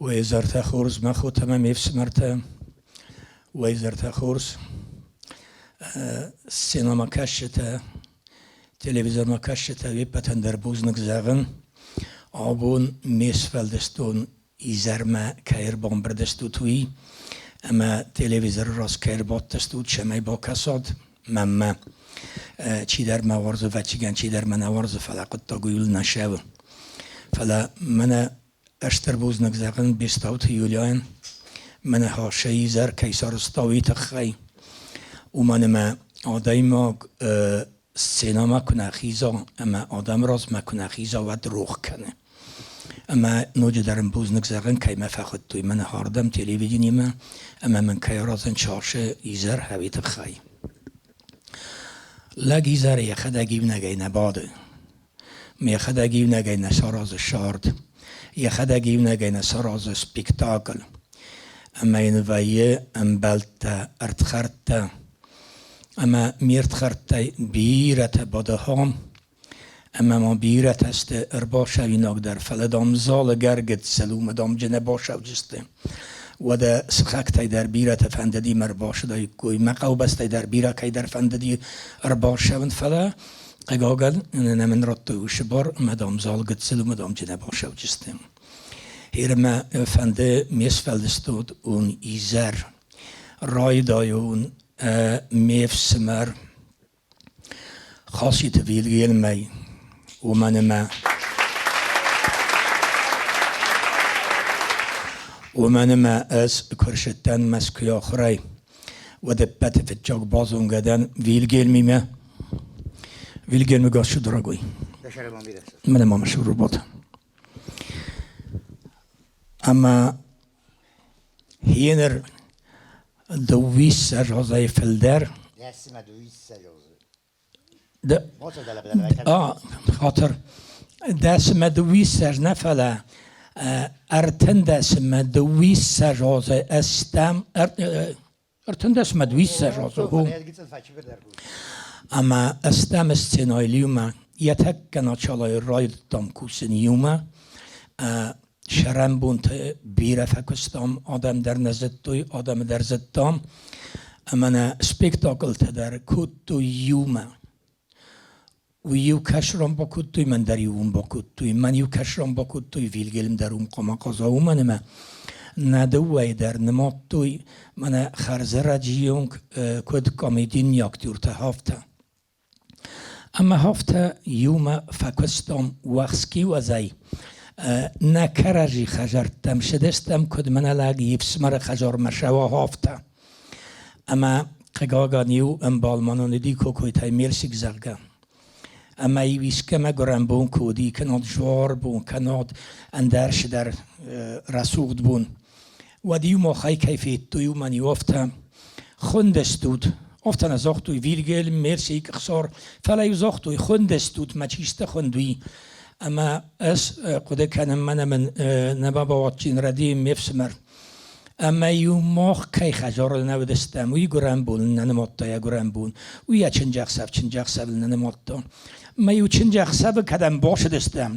Уӕ изӕртӕ хорз, мӕ хотӕ мӕ ме фсымӕртӕ. Уӕ изӕртӕ хорз. Сценӕмӕ кӕсджытӕ, телевизормӕ кӕсджытӕ уе ппӕтӕн дӕр бузныг зӕгъын. Абон ме сфӕлдыстон изӕрмӕ кӕй ӕрбамбырд стут, уый ӕмӕ телевизоры раз кӕй ӕрбадтыстут, цӕмӕй бакӕсат мӕнмӕ. Чидӕр мӕ уарзы, ӕвӕццӕгӕн, чидӕр мӕ нӕ уарзы, фӕлӕ хъуыддаг уыйыл нӕ цӕуы. Фӕлӕ мӕнӕ стыр бузныг зӕгъын Бестауты Юлияйӕн, мӕнӕ сӕ изӕр кӕй сарӕзта, уый тыххӕй. Уымӕн ӕмӕ адӕймаг сценӕмӕ куы нӕ хиза ӕмӕ адӕмы размӕ куы нӕ хиза, уӕд рох кӕны. Ӕмӕ ноджыдӕр ын бузныг зӕгъын, кӕй мӕ фӕхуыдтой мӕнӕ ардӕм телевидениемӕ ӕмӕ мын кӕй аразын часы изӕр хӕуи тыххӕй. Лӕг изӕр йӕхӕдӕг иунӕгӕй нӕ бады. Йӕхӕдӕг иунӕгӕй нӕ саразы сӕрд, йӕхӕдӕг иунӕгӕй нӕ саразы спектакль. Ӕмӕ йын вӕййы ӕмбӕлттӕ, ӕрдхӕрдтӕ. Ӕмӕ ме рдхӕрдтӕй бирӕтӕ бадахам, ӕмӕ ма бирӕтӕ сты ӕрбацӕуинаг дӕр, фӕлӕ, дам, залы гӕргыццыл уымӕ, дам, джынӕ бацӕуджысты. Уӕдӕ сыхӕгтӕй дӕр бирӕтӕ фӕндыди мӕ ӕрбацыдаиккой, мӕ хъӕубӕстӕй дӕр бирӕ кӕйдӕр фӕндыди ӕрбацӕуын, фӕлӕ хъыгагӕн, нӕ мын радтой уыцы бар, ӕмӕ, дам, зал гыццыл у, ӕмӕ, дам, джынӕ бацӕуджысты. Ирмӕ фӕнды ме сфӕлдыстад уын изӕр, райдайон ме фсымӕр Хаситы Вильгельмӕй, уымӕн ӕмӕ уымӕн ӕмӕ ӕз куы рсыдтӕн Мӕскуыйы ахуырӕй, уӕд ӕппӕты фыццаг базонгӕ дӕн Вильгельмимӕ. Вильгельм Гашу дорогой. Мене мама работа. Ӕмӕ хеныр дыууиссӕдз азӕй фылдӕр хатыр дӕсмӕ дыууиссӕдз нӕ, фӕлӕ ӕртындӕсмӕ дыууиссӕдз азы ӕстӕм ӕртындӕсмӕ дыууиссӕдз азы ӕмӕ ӕстӕм сценӕйыл иумӕ йӕ тӕккӕ началойы райдыдтам кусын иумӕ. Сӕрӕнбонты бирӕ фӕкуыстам, адӕм дӕр нӕ зыдтой, адӕмы дӕр зыдтам. Ӕмӕ нӕ спектаклтӕ дӕр кодтой иумӕ. Уый-иу кӕсрон бакодтой, мӕн дӕр-иу уым бакодтой. Мӕн-иу кӕсрон бакодтой, Вильгельм дӕр уым хъуамӕ хъаза, уымӕн ӕмӕ нӕ дыууӕйы дӕр нымадтой мӕнӕ хӕрзӕрӕджы онг куыд комедийы актертӕ, афтӕ. Ӕмӕ афтӕ иумӕ фӕкуыстам уӕхскиуӕзӕй. Нӕ кӕрӕдзи хӕдзӕрттӕм цыдыстӕм, куыд мӕнӕ лӕг йе фсымӕры хӕдзармӕ цӕуа, афтӕ. Ӕмӕ, хъыгагӕн, иу ӕмбал мӕнӕн уыди Кокойтӕй Мерсик, зӕгъгӕ. Ӕмӕ-иу искӕмӕ гуырӕн бон куы уыди, кӕнӕд зуар бон, кӕнӕд ӕндӕр цыдӕр рӕсугъд бон, уӕд-иу махӕй кӕй федтой, уымӕн-иу афтӕ хуындыстут. Афтӕ нӕ загътой Вильгельм, Мерсик, Ӕхсар, фӕлӕ-иу загътой хуындыстут, мӕ чистӕ хуынд уый. Ӕмӕ ӕз хъуыды кӕнын, мӕнӕ мын нӕ бабауадджын рӕдийы ме фсымӕр. Ӕмӕ-иу мах кӕй хӕдзары нӕ уыдыстӕм, уый гуырӕн бон нӕ нымадта йӕ гуырӕн бон, уый йӕ чындзӕхсӕв чындзӕхсӕвыл нӕ нымадта. Мӕ-иу чындзӕхсӕвы кӕдӕм бацыдыстӕм,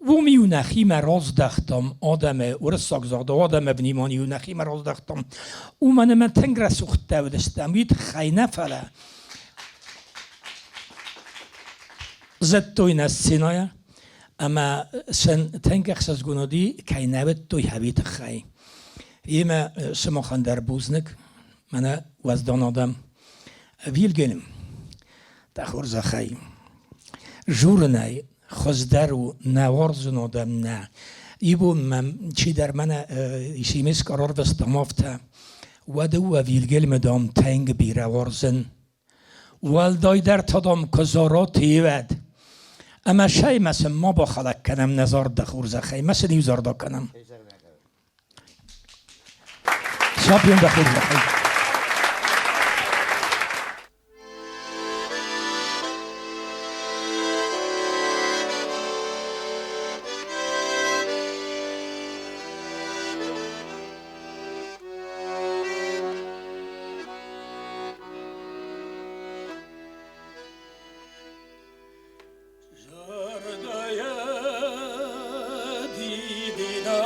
уым-иу нӕхимӕ раздӕхтам адӕмы, уырыссаг загъд адӕмы внимание-иу нӕхимӕ раздӕхтам. Уымӕн ӕмӕ тынг рӕсугъдтӕ уыдыстӕм, уый тыххӕй нӕ, фӕлӕ зыдтой нӕ сценӕйӕ ӕмӕ сын тынг ӕхсызгон уыди, кӕй нӕ уыдтой хӕуи тыххӕй. Имӕ сымахӕн дӕр бузныг, мӕнӕ уӕздан адӕм. Вильгельм, дӕ хорзӕхӕй, журынӕй хуыздӕр у нӕ уарзын адӕм нӕ. Ибон мӕм чидӕр мӕнӕ исимис ӕрӕрвыстам афтӕ, уӕд уӕ Вильгельмы дам тынг бирӕ уарзын. Уӕлдайдӕр та дам куы зара тевӕд. Ӕмӕ сӕймӕ сын ма бахӕлӕг кӕнӕм нӕ зӕрдӕ хорзӕхӕй, ма сын иу зӕрдӕ кӕнӕм. Сапйон дӕ хорзӕхӕй. Зӕрдӕйӕ дидинӕг.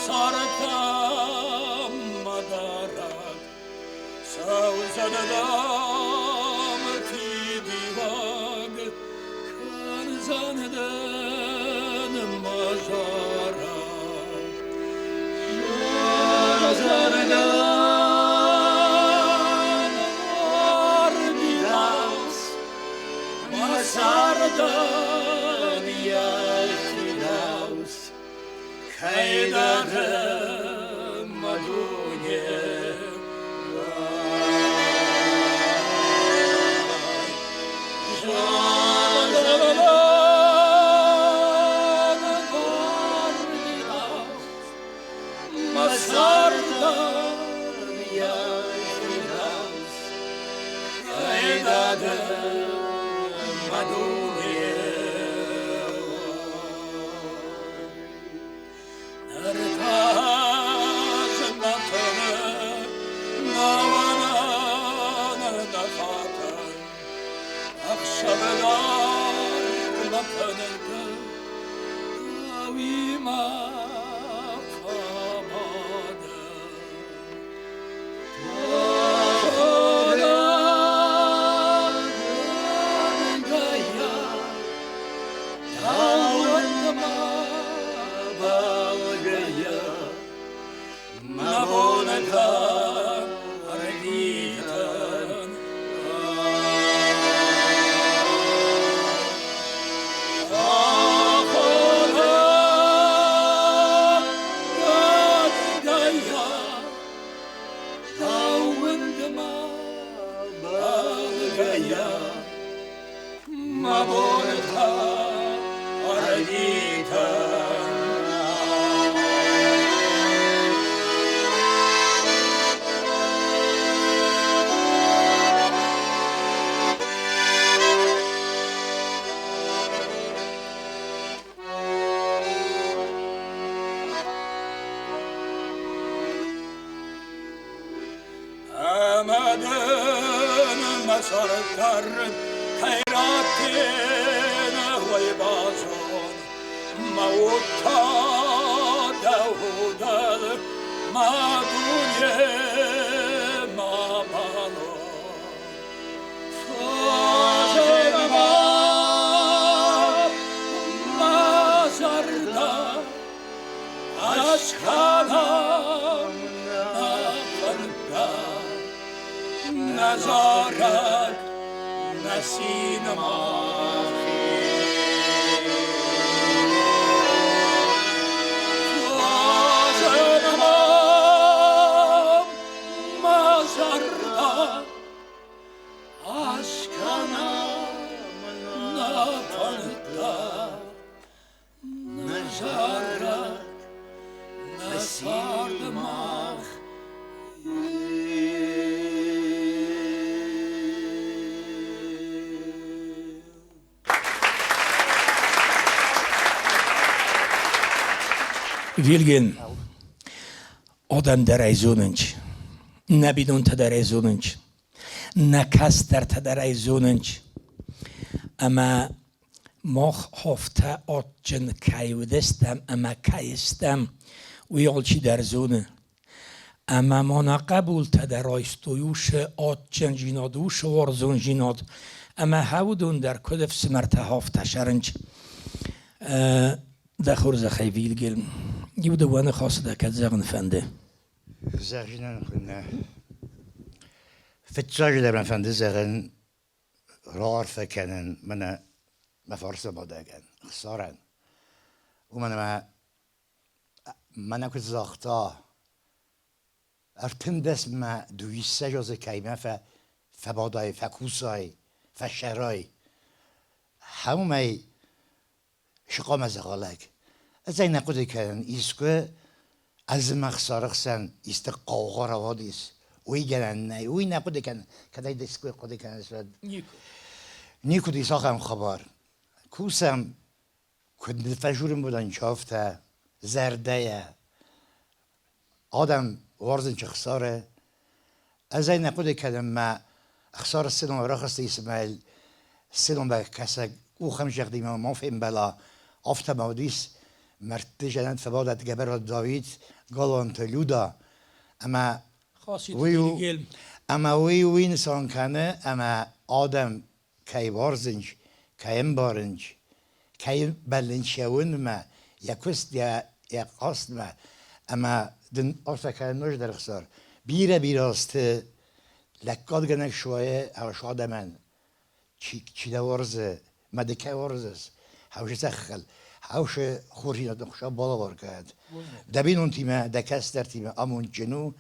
Сартам мадараг, цӕудзӕн дӕм фидиуӕг, кӕндзӕн дын мӕ зарӕг. Зӕгъдзӕн дын ӕрбидауц, мӕ цардӕн йӕ фидауц. Кӕйдӕр мӕ дуне. Мӕ цардӕн йӕ фидауц, кӕйдӕр мӕ дуне. Ныр та зынатӕны науӕнӕн нӕ хатӕн, ӕхсӕвы дӕр мӕ фӕнды дӕуимӕ фӕбадын. Тӕхудӕгӕнгӕйӕ Дауӕнмӕ бӕлгӕйӕ мӕ бонтӕ ӕрвитын. Тӕхудӕгӕнгӕйӕ Дауӕнмӕ бӕлгӕйӕ мӕ бонтӕ ӕрвитын. Ӕмӕ дын мӕ сӕрдар кӕй раттин, уый базон. Мӕ уд та дӕ удыл, мӕ дуне, мӕ бӕлон. Фӕзын ма мӕ зӕрдӕ, ӕскӕнӕм нӕ фӕндтӕ, нӕ зарӕг, нӕ цин махи. Фӕзын ма мӕ зӕрдӕ, ӕскӕнӕм нӕ фӕндтӕ, нӕ зарӕг, нӕ цард мах. Вильген, адӕм дӕр ӕй зонынц, нӕ бинонтӕ дӕр ӕй зонынц, нӕ кӕстӕртӕ дӕр ӕй зонынц. Ӕмӕ мах афтӕ адджын кӕй уыдыстӕм ӕмӕ кӕй стӕм, уый алчидӕр зоны. Ӕмӕ ма нӕ хъӕбултӕ дӕр айстой усы адджындзинад, усы уарзондзинад, ӕмӕ уыдон дӕр куыд ӕфсымӕртӕ афтӕ сӕрынч. Дӕ хорзӕхӕй, Вильгельм, иу дыууӕ ныхасы дӕ кӕд зӕгъын фӕнды? Зӕгъинӕн хуыннӕ. Фыццаджыдӕр мӕ фӕнды зӕгъын, раарфӕ кӕнын мӕнӕ мӕ фарсӕбадӕгӕн, Ӕхсарӕн. Уымӕн ӕмӕ мӕнӕ куыд загъта, 13 мӕ дыууиссӕдз азы кӕимӕ фӕбадай, фӕкусай, фӕсӕрай, хӕмӕй сыкъамӕ дзӕгъӕлӕг. Ӕз ӕй нӕ хъуыды кӕнын, искуы ӕз ӕмӕ Ӕхсары хсӕн исты хъаугъа рауадис, уый гӕнӕн нӕй, уый нӕ хъуыды кӕнын, кӕд ӕй искуы хъуыды кӕныс, уӕд. Никуы. Никуы ис ахӕм хабар. Кусӕм, куыд фӕжурын уыдан чафтӕ, зӕрдӕйӕ. Адӕм уарзын Ӕхсары. Ӕз ӕй нӕ хъуыды кӕнын, мӕ Ӕхсары сценон рахызти Исмаил сценонмӕ кӕсӕг къухӕмзӕгъдимӕ ма фембӕла, афтӕ ма уыдис. Мӕрдты зӕнӕн фӕбадӕт Гӕбӕраты Давид, Галуанты Люда ӕмӕ уый у, ӕмӕ уый уый нысан кӕны, ӕмӕ адӕм кӕй уарзынц, кӕй ӕмбарынц, кӕй бӕллынц йӕ уынынмӕ, йӕ куыст, йӕ хъазтмӕ, ӕмӕ дын афтӕ кӕны ноджыдӕр ӕхсар. Бирӕ-бирӕ азты лӕггадгӕнӕг суайы адӕмӕн, чи дӕ уарзы, мӕ ды кӕй уарзыс, хӕусы цӕххыл, хӕусы хорздзинад хуыцау балӕвар кӕнӕд. Дӕ бинонтимӕ, дӕ кӕстӕртимӕ амондджын у.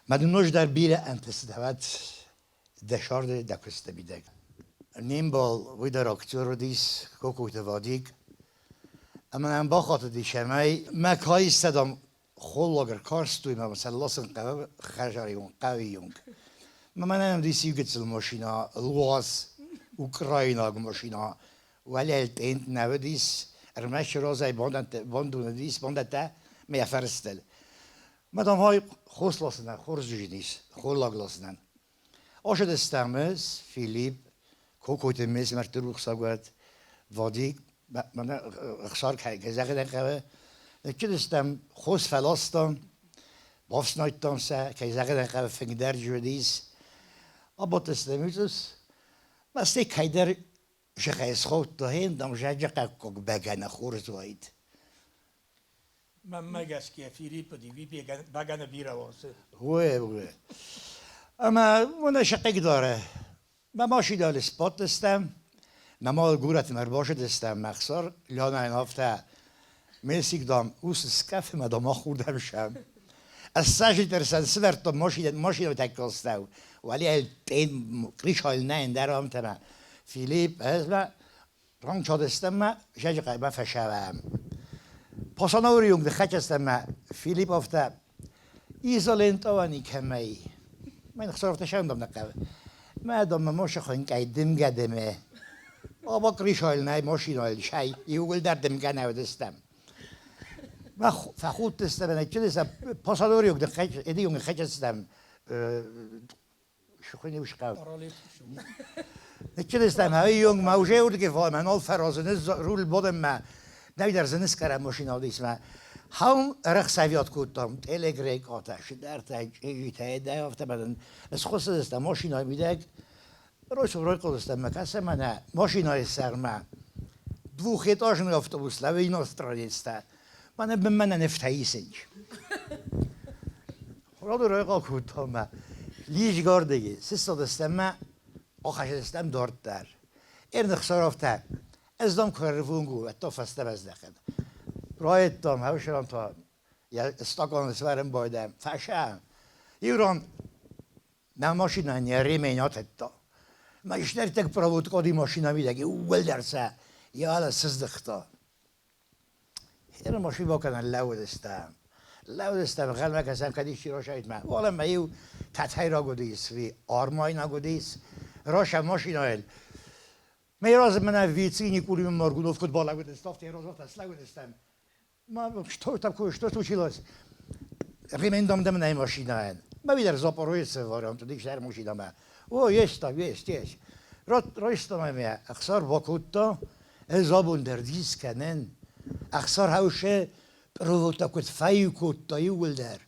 Мӕ дын ноджыдӕр бирӕ ӕнтыстытӕ уӕд дӕ сӕрды, дӕ куысты мидӕг. Не мбал, уый дӕр актер уыдис, Кокойты Вадик. Ӕмӕ нӕм бахатыдис, ӕмӕ мӕ каистӕ, дам, холлаг ӕркарстой, ӕмӕ сӕ ласын хъӕуы хӕзарион, хъӕуийонг. Мӕнӕ нӕм дис иу гыццыл машинӕ, ЛУАЗ, украинаг машинӕ. Уӕле тент нӕ уыдис, ӕрмӕст розӕй бандон уыдис, бандӕттӕ мӕ йӕ фӕрстыл. Мӕ дам, хай хос ласынӕн, хорз уыдис, холлаг ласынӕн. Ошедестам ӕз, Филипп, Кокойты Мес мӕрдты рухсаг уӕд, Вадик, мӕнӕ ӕхсар кӕй зӕгъынӕн хъӕуы. Ныккуыдыстӕм, хос фӕластам, бафснайдтам сӕ, кӕй зӕгъынӕн хъӕуы, фынг дӕр уыдис. Абадтыстӕм ус, мӕ стӕй кӕйдӕр зӕгъӕй схаудта, хен, дам, зӕджы хъӕуккаг бӕгӕны хорз уаид. Мӕнмӕ гӕсгӕ Филиппы бӕгӕны бирӕ уарзы. Уе, уе. Ӕмӕ уынӕ сӕ Мӕ машинӕйыл сбадтыстӕм, мӕ мал горӕтмӕ ӕрбацыдыстӕм ӕхсар Лянӕйӕн афтӕ: Месик, дам, ус скъӕфы мӕ, дам, ахурдӕм сӕм. Ӕз сӕ сывӕрдтон машинӕ, машинӕ тӕккӕ астӕу. Уӕлейӕ тъен крышайыл нӕ ӕндӕр амтӕ Филипп, ӕз мӕ Ранчадыстӕм мӕ зӕджыхъӕдмӕ фӕсӕвӕм. Пасанаурийонг хӕчӕстӕм мӕ Филипп афтӕ изолентъауа никӕмӕй. Мӕн хсӕвтӕ сӕндом нӕ хъӕуы. Мӕ доммӕ мосы хуынкъӕй дымгӕ дымы. Оба крышайыл нӕй, машинайыл сай, иууылдӕр дымгӕ нӕ уыдыстӕм. Мӕ фӕхудтыстӕм, ӕнӕчылыстӕм, пасанаурийонг хӕчӕстӕм Kérdeztem, ha jong ma уже урдге ma nol ferozen rul bodem ma навидar зынскара машина дисма хаум рахсавиот кутам телегрек ота шидарта чижита да автоматан схосеста машина мидег ройсу ройколста ма касемана машина сарма двухэтажный автобус лавы иностранец Мӕнӕ бынмӕ нефтӕисынч. Родуройкъокутомӕ лижгордыги сыстадыстӕм охашедыстӕм дарддӕр. Эрныхсаровтӕ ez dom körvungú, ettől fesztevezleked. Rajtam, hausaramta, ja stakon svären bojde, färsään. Juron, na машина не ремень атетта. Ма ишнертек провод коди машина видеги, уэлдерсе, я сыздыхта. Erre лӕууыдыстӕм. Лӕууыдыстӕм, ӕнхъӕлмӕ кӕд исчи росаитмӕ. Уалынмӕ иу тӕтӕйраг уыдис, ви армайнаг уыдис, роса машинайыл. Ми раз мене віцині курим Моргунов куд балӕууыдыстӕм, афтӕ слӕууыдыстӕм. Ма что такое, что случилось? Ремень дам дам машинаен. Ма видер Запорожец вариант, дик шер машина. О, есть там, есть, есть. Ройстам ме, ахсар бакутта, ez abunder diskenen. Ахсар хауше провода кут файкутта иуылдӕр.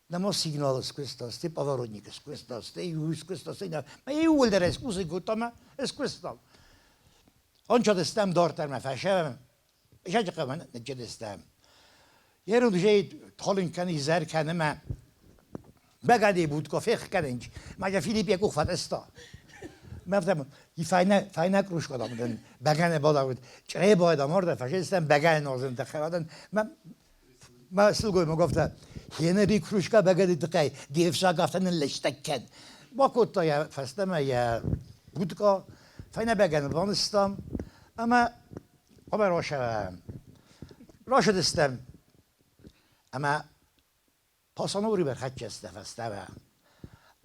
Нама сигнал сквестас, ты поворотник сквестас, ты сквестас, ма иуылдӕр эскусикутта ма эсквестам. Анчадыстам дарддӕр мӕ фӕсӕвӕм, Зӕджыхъӕмӕ ныджджыдыстӕм. Ерун же толинкан изӕр кӕны Бӕгӕды будка фехкӕнынч. Ма Филипп йӕ къух фӕтъыста. Мӕ и файна файна кружка дам бӕгӕны балауд. Чъре байда морда фашистам бӕгӕны нозын тахавадан. Ма ма сылгоймаг афтӕ хены би кружка бӕгӕны тыххӕй де фсаг афтӕ ныллыстӕг кӕн. Бакодта йӕ фӕстӕмӕ йӕ будка, файна бӕгӕны банызтам ӕмӕ хъуамӕ росӕвӕрӕм. Росыдыстӕм ӕмӕ Пасанури хӕччестӕ фӕстӕмӕ.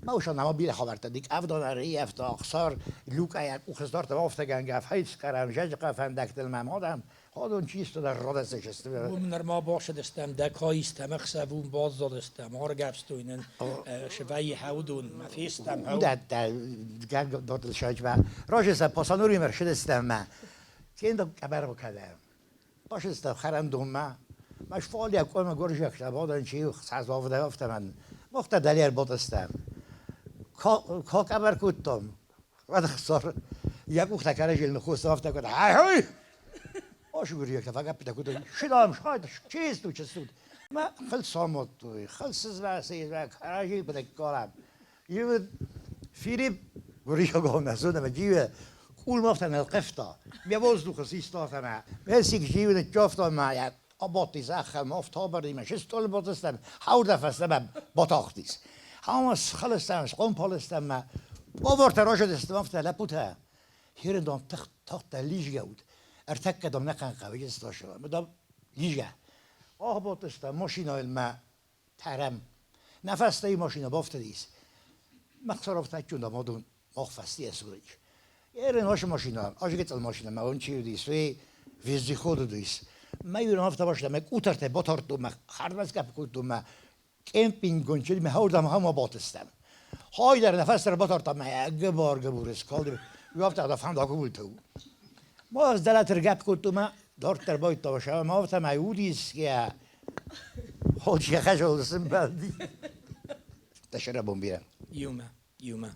Маушан ама бирӕ хабӕрттӕ дик авдон ӕрыййӕфта ӕхсар люкайӕ къухыздӕртӕ афтӕгӕнгӕ фӕйскъӕрӕм зӕджыхъӕ фӕндӕгтыл мӕм адӕм ходон чисто дӕр родӕцӕсты. Уым нырма бацыдыстӕм дӕ каистӕм, ӕхсӕв уым баззадыстӕм, аргӕвстой нын сывӕййы хӕудон, мӕ фестӕм хӕу. De, de, Rajeszem Пасанури mert сыдыстӕм мӕ. Кендо къӕбӕр кӕдӕм. Башыста хӕрӕндонмӕ. Ма сфалиаг къуымы гуырзӕгтӕ бадӕн чи сазовдӕ афтӕмӕн. Мохта дӕлӕр ботыстӕм. Кокабар кодтам. Уӕд хсар йӕ къухтӕ кӕрӕдзийыл ныххоста, афтӕ кодта. Ай-хой! Ошгуырзӕгтӕ фӕгӕппытӕ кодтой. Шидам, шайд, чисту, чистут. Мӕ хыл самадтой, хыл сызвӕ, кӕрӕдзийыл быныккалӕм. Иу Филипп гуырысхогон нӕ зоны, ӕмӕ джиуе къулмӕ нылхъывта. Ме воздухы систа ӕмӕ Мессик джиуе ныццавта ӕмӕ йӕ абадти зӕххыл, ма афтӕ ӕмӕ стъолы бадтыстӕм, хӕрдӕ фӕстӕмӕ батахтис. Ӕмӕ схылыстӕм, схъомпал стӕм ӕмӕ повартӕ разындыстӕм афтӕ лӕппутӕ. Хирындон тагъддӕр лизгӕ уыд. Ӕртӕккӕ дам нӕ хъӕуы ӕмӕ дам лизгӕ. Абадтыстӕм машинӕйыл мӕ тӕрӕм. Нӕ фӕстӕйы машинӕ бафтыдис. Megszorogtatjuk a módon magfesztieszúrik. Erre az машина, az гецал машина, ма он чиудис, ви вездеходудис. Ма юран автомашина, ме кутарте ботарту, ме харваскап куту, ме кемпинг гончили, ме хаурдам хама ботыстам. Хайдар нефестер ботартам, ме гыбар гыбурис калди. Юафта фанда култу. Ма зделатер гап куту, ме дортер бойтава, ма автама удис, я Хоч хӕсолсын бӕлди. Тӕсӕрӕ бон бирӕ. Иумӕ, иумӕ.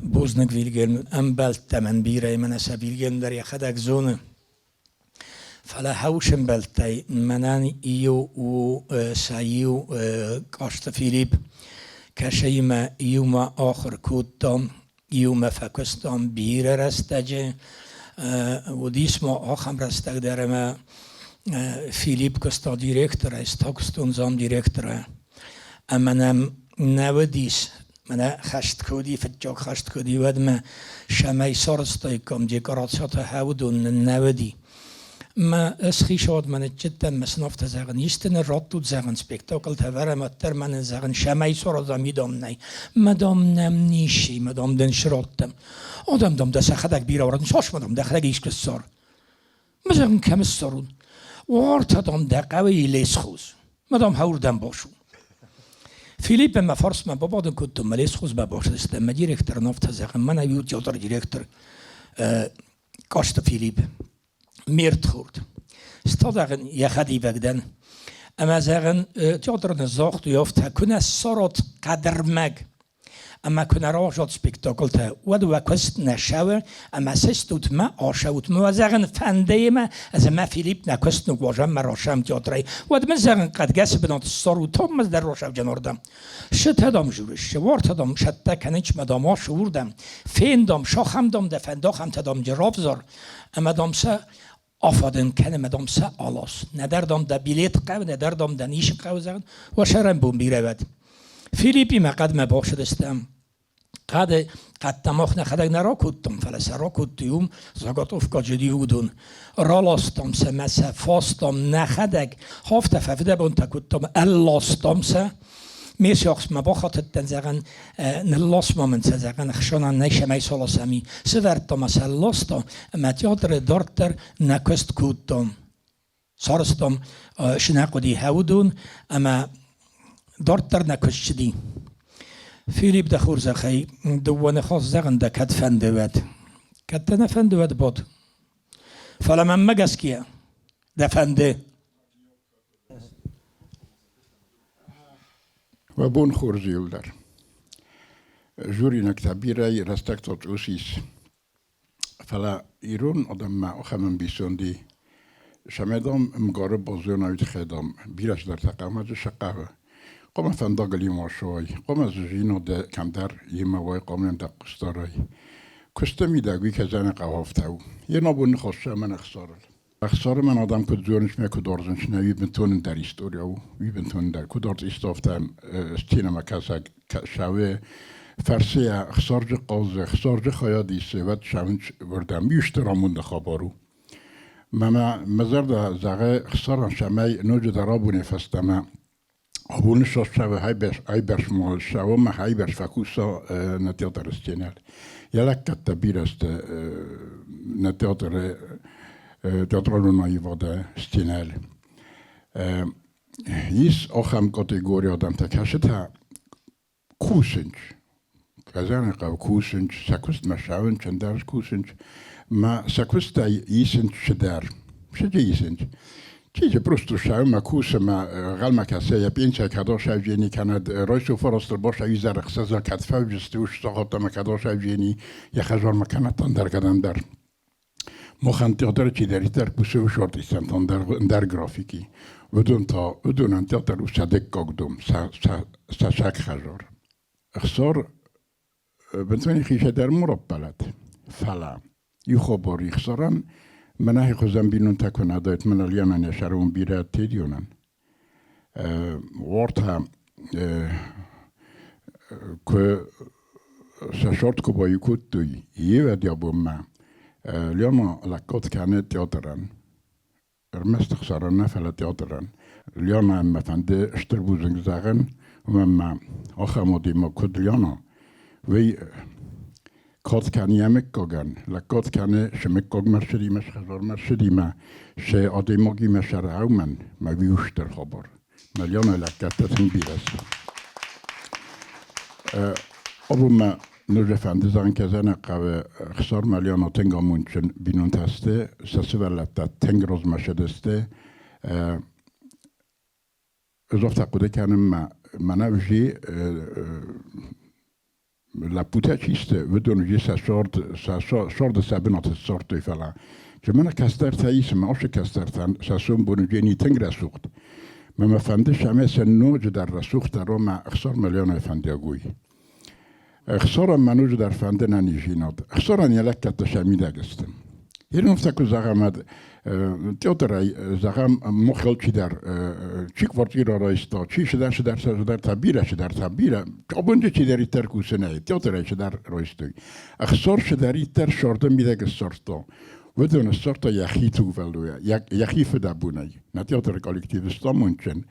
Бузныг, Вильгельм, ӕмбӕлттӕ мӕн бирӕ, мӕнӕ сӕ Вильгельм дӕр йӕхӕдӕг зоны. Фӕлӕ хӕус ӕмбӕлттӕй мӕнӕн иу у сӕ иу Къосты Филипп, кӕсӕимӕ иумӕ ахуыр кодтам, иумӕ фӕкуыстам бирӕ рӕстӕджы. Уыдис ма ахӕм рӕстӕг дӕр, ӕмӕ Филипп куыста директорӕй, ӕз та куыстон замдиректорӕй. Ӕмӕ нӕм нӕ уыдис, мӕнӕ хӕст куы уыди, фыццаг хӕст куы уыди, уӕдмӕ сӕмӕй сарӕзтаиккам декорациятӕ, уыдон нын нӕ уыди. Мӕ ысхицауадмӕ ныццыдтӕн, мӕ сын афтӕ зӕгъын, исты нын раттут, зӕгъын, спектаклтӕ ӕвӕрӕм, уӕддӕр мӕ нын, зӕгъын, сӕмӕй саразӕм, идом нӕй. Мадам нӕм ницы, мадам дын сраттӕм. Адӕм, дам, дӕ сӕхӕдӕг бирӕ уарзынц, ас, мадам, дӕхӕдӕг искуы ссар. Мӕ зӕгъын, кӕм ссарон? Уартӕ, дам, дӕ хъӕуы и лесхоз. Мадам, хӕуырдӕм басу. Филипп ӕмӕ фарсмӕ бабадын кодтон, мӕ лесхозмӕ бацыдыстӕм, мӕ директорӕн афтӕ зӕгъын, мӕнӕ иу театр директор Касты Филипп, ме рдхорд. Стадӕгын йӕхӕдивӕг дӕн. Ӕмӕ зӕгъын, театры загътой афтӕ, куынӕ ссарат хъӕдырмӕг ӕмӕ куынӕ рауазат спектаклтӕ, уӕд уӕ куыст нӕ цӕуы ӕмӕ сыстут мӕ, ашӕут мӕ, зӕгъын, фӕндыйы мӕ, ӕз ӕмӕ Филипп нӕ куыст ныууазӕм мӕ рашӕм театрӕй. Уӕд мын, зӕгъын, хъӕдгӕсы бынат ссарут, Томмаз дӕр рашӕвджын ардӕм. Сытӕ, дам, журыс, уартӕ, дам, сӕттӕ кӕнынч мӕ, дам, ашы уырдӕм. Фен, дам, сахӕм, дам, дӕ фӕндахӕмтӕ, дам, равзар, ӕмӕ, дам, сӕ афадын кӕн ӕмӕ, дам, сӕ алас. Нӕдӕр, дам, дӕ билет хъӕуы, нӕдӕр, дам, дӕ ницы хъӕуы, зӕгъын, уӕ сӕрӕнбон бирӕ уӕд. Филиппимӕ хъӕдмӕ бацыдыстӕм. Хъӕды хъӕдтӕ мах нӕхӕдӕг нӕ ракодтам, фӕлӕ сӕ ракодтой уым заготовкаджы уыдон. Раластам сӕ мӕ сӕ фастам нӕхӕдӕг. Афтӕ фӕфыдӕбонтӕ кодтам, ӕлластам сӕ. Ме сиахсмӕ бахатыдтӕн, зӕгъӕн, ныллас ма мын сӕ, зӕгъӕн, ӕхсӕнӕн нӕй сӕмӕй саласӕми. Сывӕрдта ма сӕ ласта, ӕмӕ театры дарддӕр нӕ куыст кодтам. Сарӕзтам сынӕхъуыди хӕуыдон ӕмӕ дарддӕр нӕ куыст цыди. Филипп, дӕ хорзӕхӕй, дыууӕ ныхас зӕгъын дӕ кӕд фӕнды, уӕд. Кӕд дӕ нӕ фӕнды, уӕд бад. Фӕлӕ мӕнмӕ гӕсгӕ дӕ фӕнды. Уӕ бон хорз иуылдӕр. Журинӕгтӕ бирӕ рӕстӕг цъус ис. Фӕлӕ ирон адӕммӕ ахӕм ӕмбисонд и, сӕмӕдам ӕмгары базонай тыххӕй, дам, бирӕ цыдӕртӕ хъуамӕ дзы сӕ хъӕуы. Хъуамӕ фӕндагыл иумӕ ацӕуай, хъуамӕ дзы зинады кӕмдӕр йемӕ уай, хъуамӕ йӕм дӕ хъус дарай. Куысты мидӕг уый кӕдзӕны хъӕуы афтӕ у. Йе нӕбон ныхас ӕмӕ ӕхсарыл. Ӕхсары мӕн адӕм куыд зонынц мӕ куыд уарзынц, нӕ уый бынтон ӕндӕр история у, уый бынтон ӕндӕр. Куыд артист афтӕ сценӕмӕ кӕсӕг кӕсӕуы фӕрсыйӕ ӕхсарджы хъазы, ӕхсарджы хайад исы, уӕд цӕуынц уырдӕм. Уый стыр амонды хабар у. Мӕнӕ мӕ зӕрдӕ зӕгъы ӕхсарӕн, цӕмӕй ноджыдӕр абонӕй фӕстӕмӕ абоны сӕхсӕвы айбӕрц сӕумӕ айбӕрц фӕкуса нӕ театры сценӕйыл. Йӕ лӕггӕдтӕ бирӕ сты нӕ театры театралон аивады сценӕйыл. Ис ахӕм категори адӕмтӕ, кӕцытӕ кусынц, Казаны хъӕу кусынц, сӕ куыстмӕ ссӕуынц, ӕндӕр кусынц, ма сӕ куыстӕй исынц цыдӕр. Przydziejsynć. Чиже просто шаума кусама галма касея пенча кадоша жени канад ройсу форостер боша юзар хсаза катфауджсты уш сохотама кадоша жени яхажор макана тандар кадандар. Мохан театр чидеритер кусу шортистан тандар дар графики. Удун та удун театр усадек когдум са са са шак хажор. Хсор бентвени хиша муроппалат. Фала. Юхобор ихсоран منه خزم بینون تکون ادایت من الیانن یشارون بیره تیدیونن. Ворта que sa short ko boy kuttui ivet jabumma Liana la kotkane teateren Ermest xsarana fala teateren Liana emma fande sterbuzing zagen umma ochamodi ma kud Liana vi kotkane yemekkogan la kotkane shmekkog marshidima shkhazor marshidima she adimogi masharauman ma viuster khobor ma Liana la kattatin biras Obuma nurefendi zankezene qave xsar meliana tenga munchen binunteste sasivelletta tengroz meşedeste zofta kudekenim manavji la putaciste vedon je sa sort sa sort sabinat sort fala. Je mena kastar taisma oshe kastar sa sum bonugeni tengra sucht. Ma fande shame sen noj dar rasucht roma xsar meliana efendi aguy. خسارة منوج در فندن نيجينات خسارة نيلك تشاميدا قستم هيرن فتاكو زغمد театр зағам мохел чидар чи квартира райста чи шидар шидар шидар табира шидар табира обунҷа чидари тар кусене театр шидар райстой خسار шидари тар шорда мидаг сорто Выдон сорта яхи тугвелуя яхи федабунай на театр коллективиста мунчен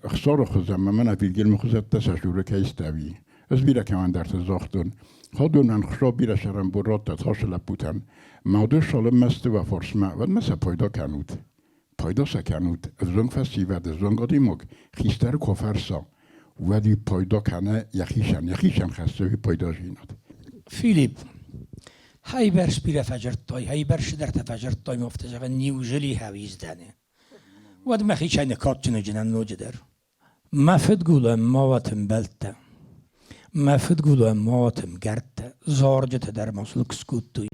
خسار خزم من فیلگل مخزت تسشور кейстави Ez bira kemen dert zochtun. Hodun xro bira sharan burrot toshla putan. Maudu sholem mestu va forsma vad mesa poido kanut. Poido sa kanut. Zong festival de zong odimog. Khister kofarsa. Wadi poido kane yakhishan yakhishan khassu poido jinat. Filip, هاي برش بيرا فجرتوي هاي برش درت فجرتوي مفتجغ نيوجلي هاويزداني ود ما خيشان كاتشن جنان نوجدر ما فدقولا ما واتم بلتا ما فدقولا ما واتم قرتا زارجت در مسلک سكوتوي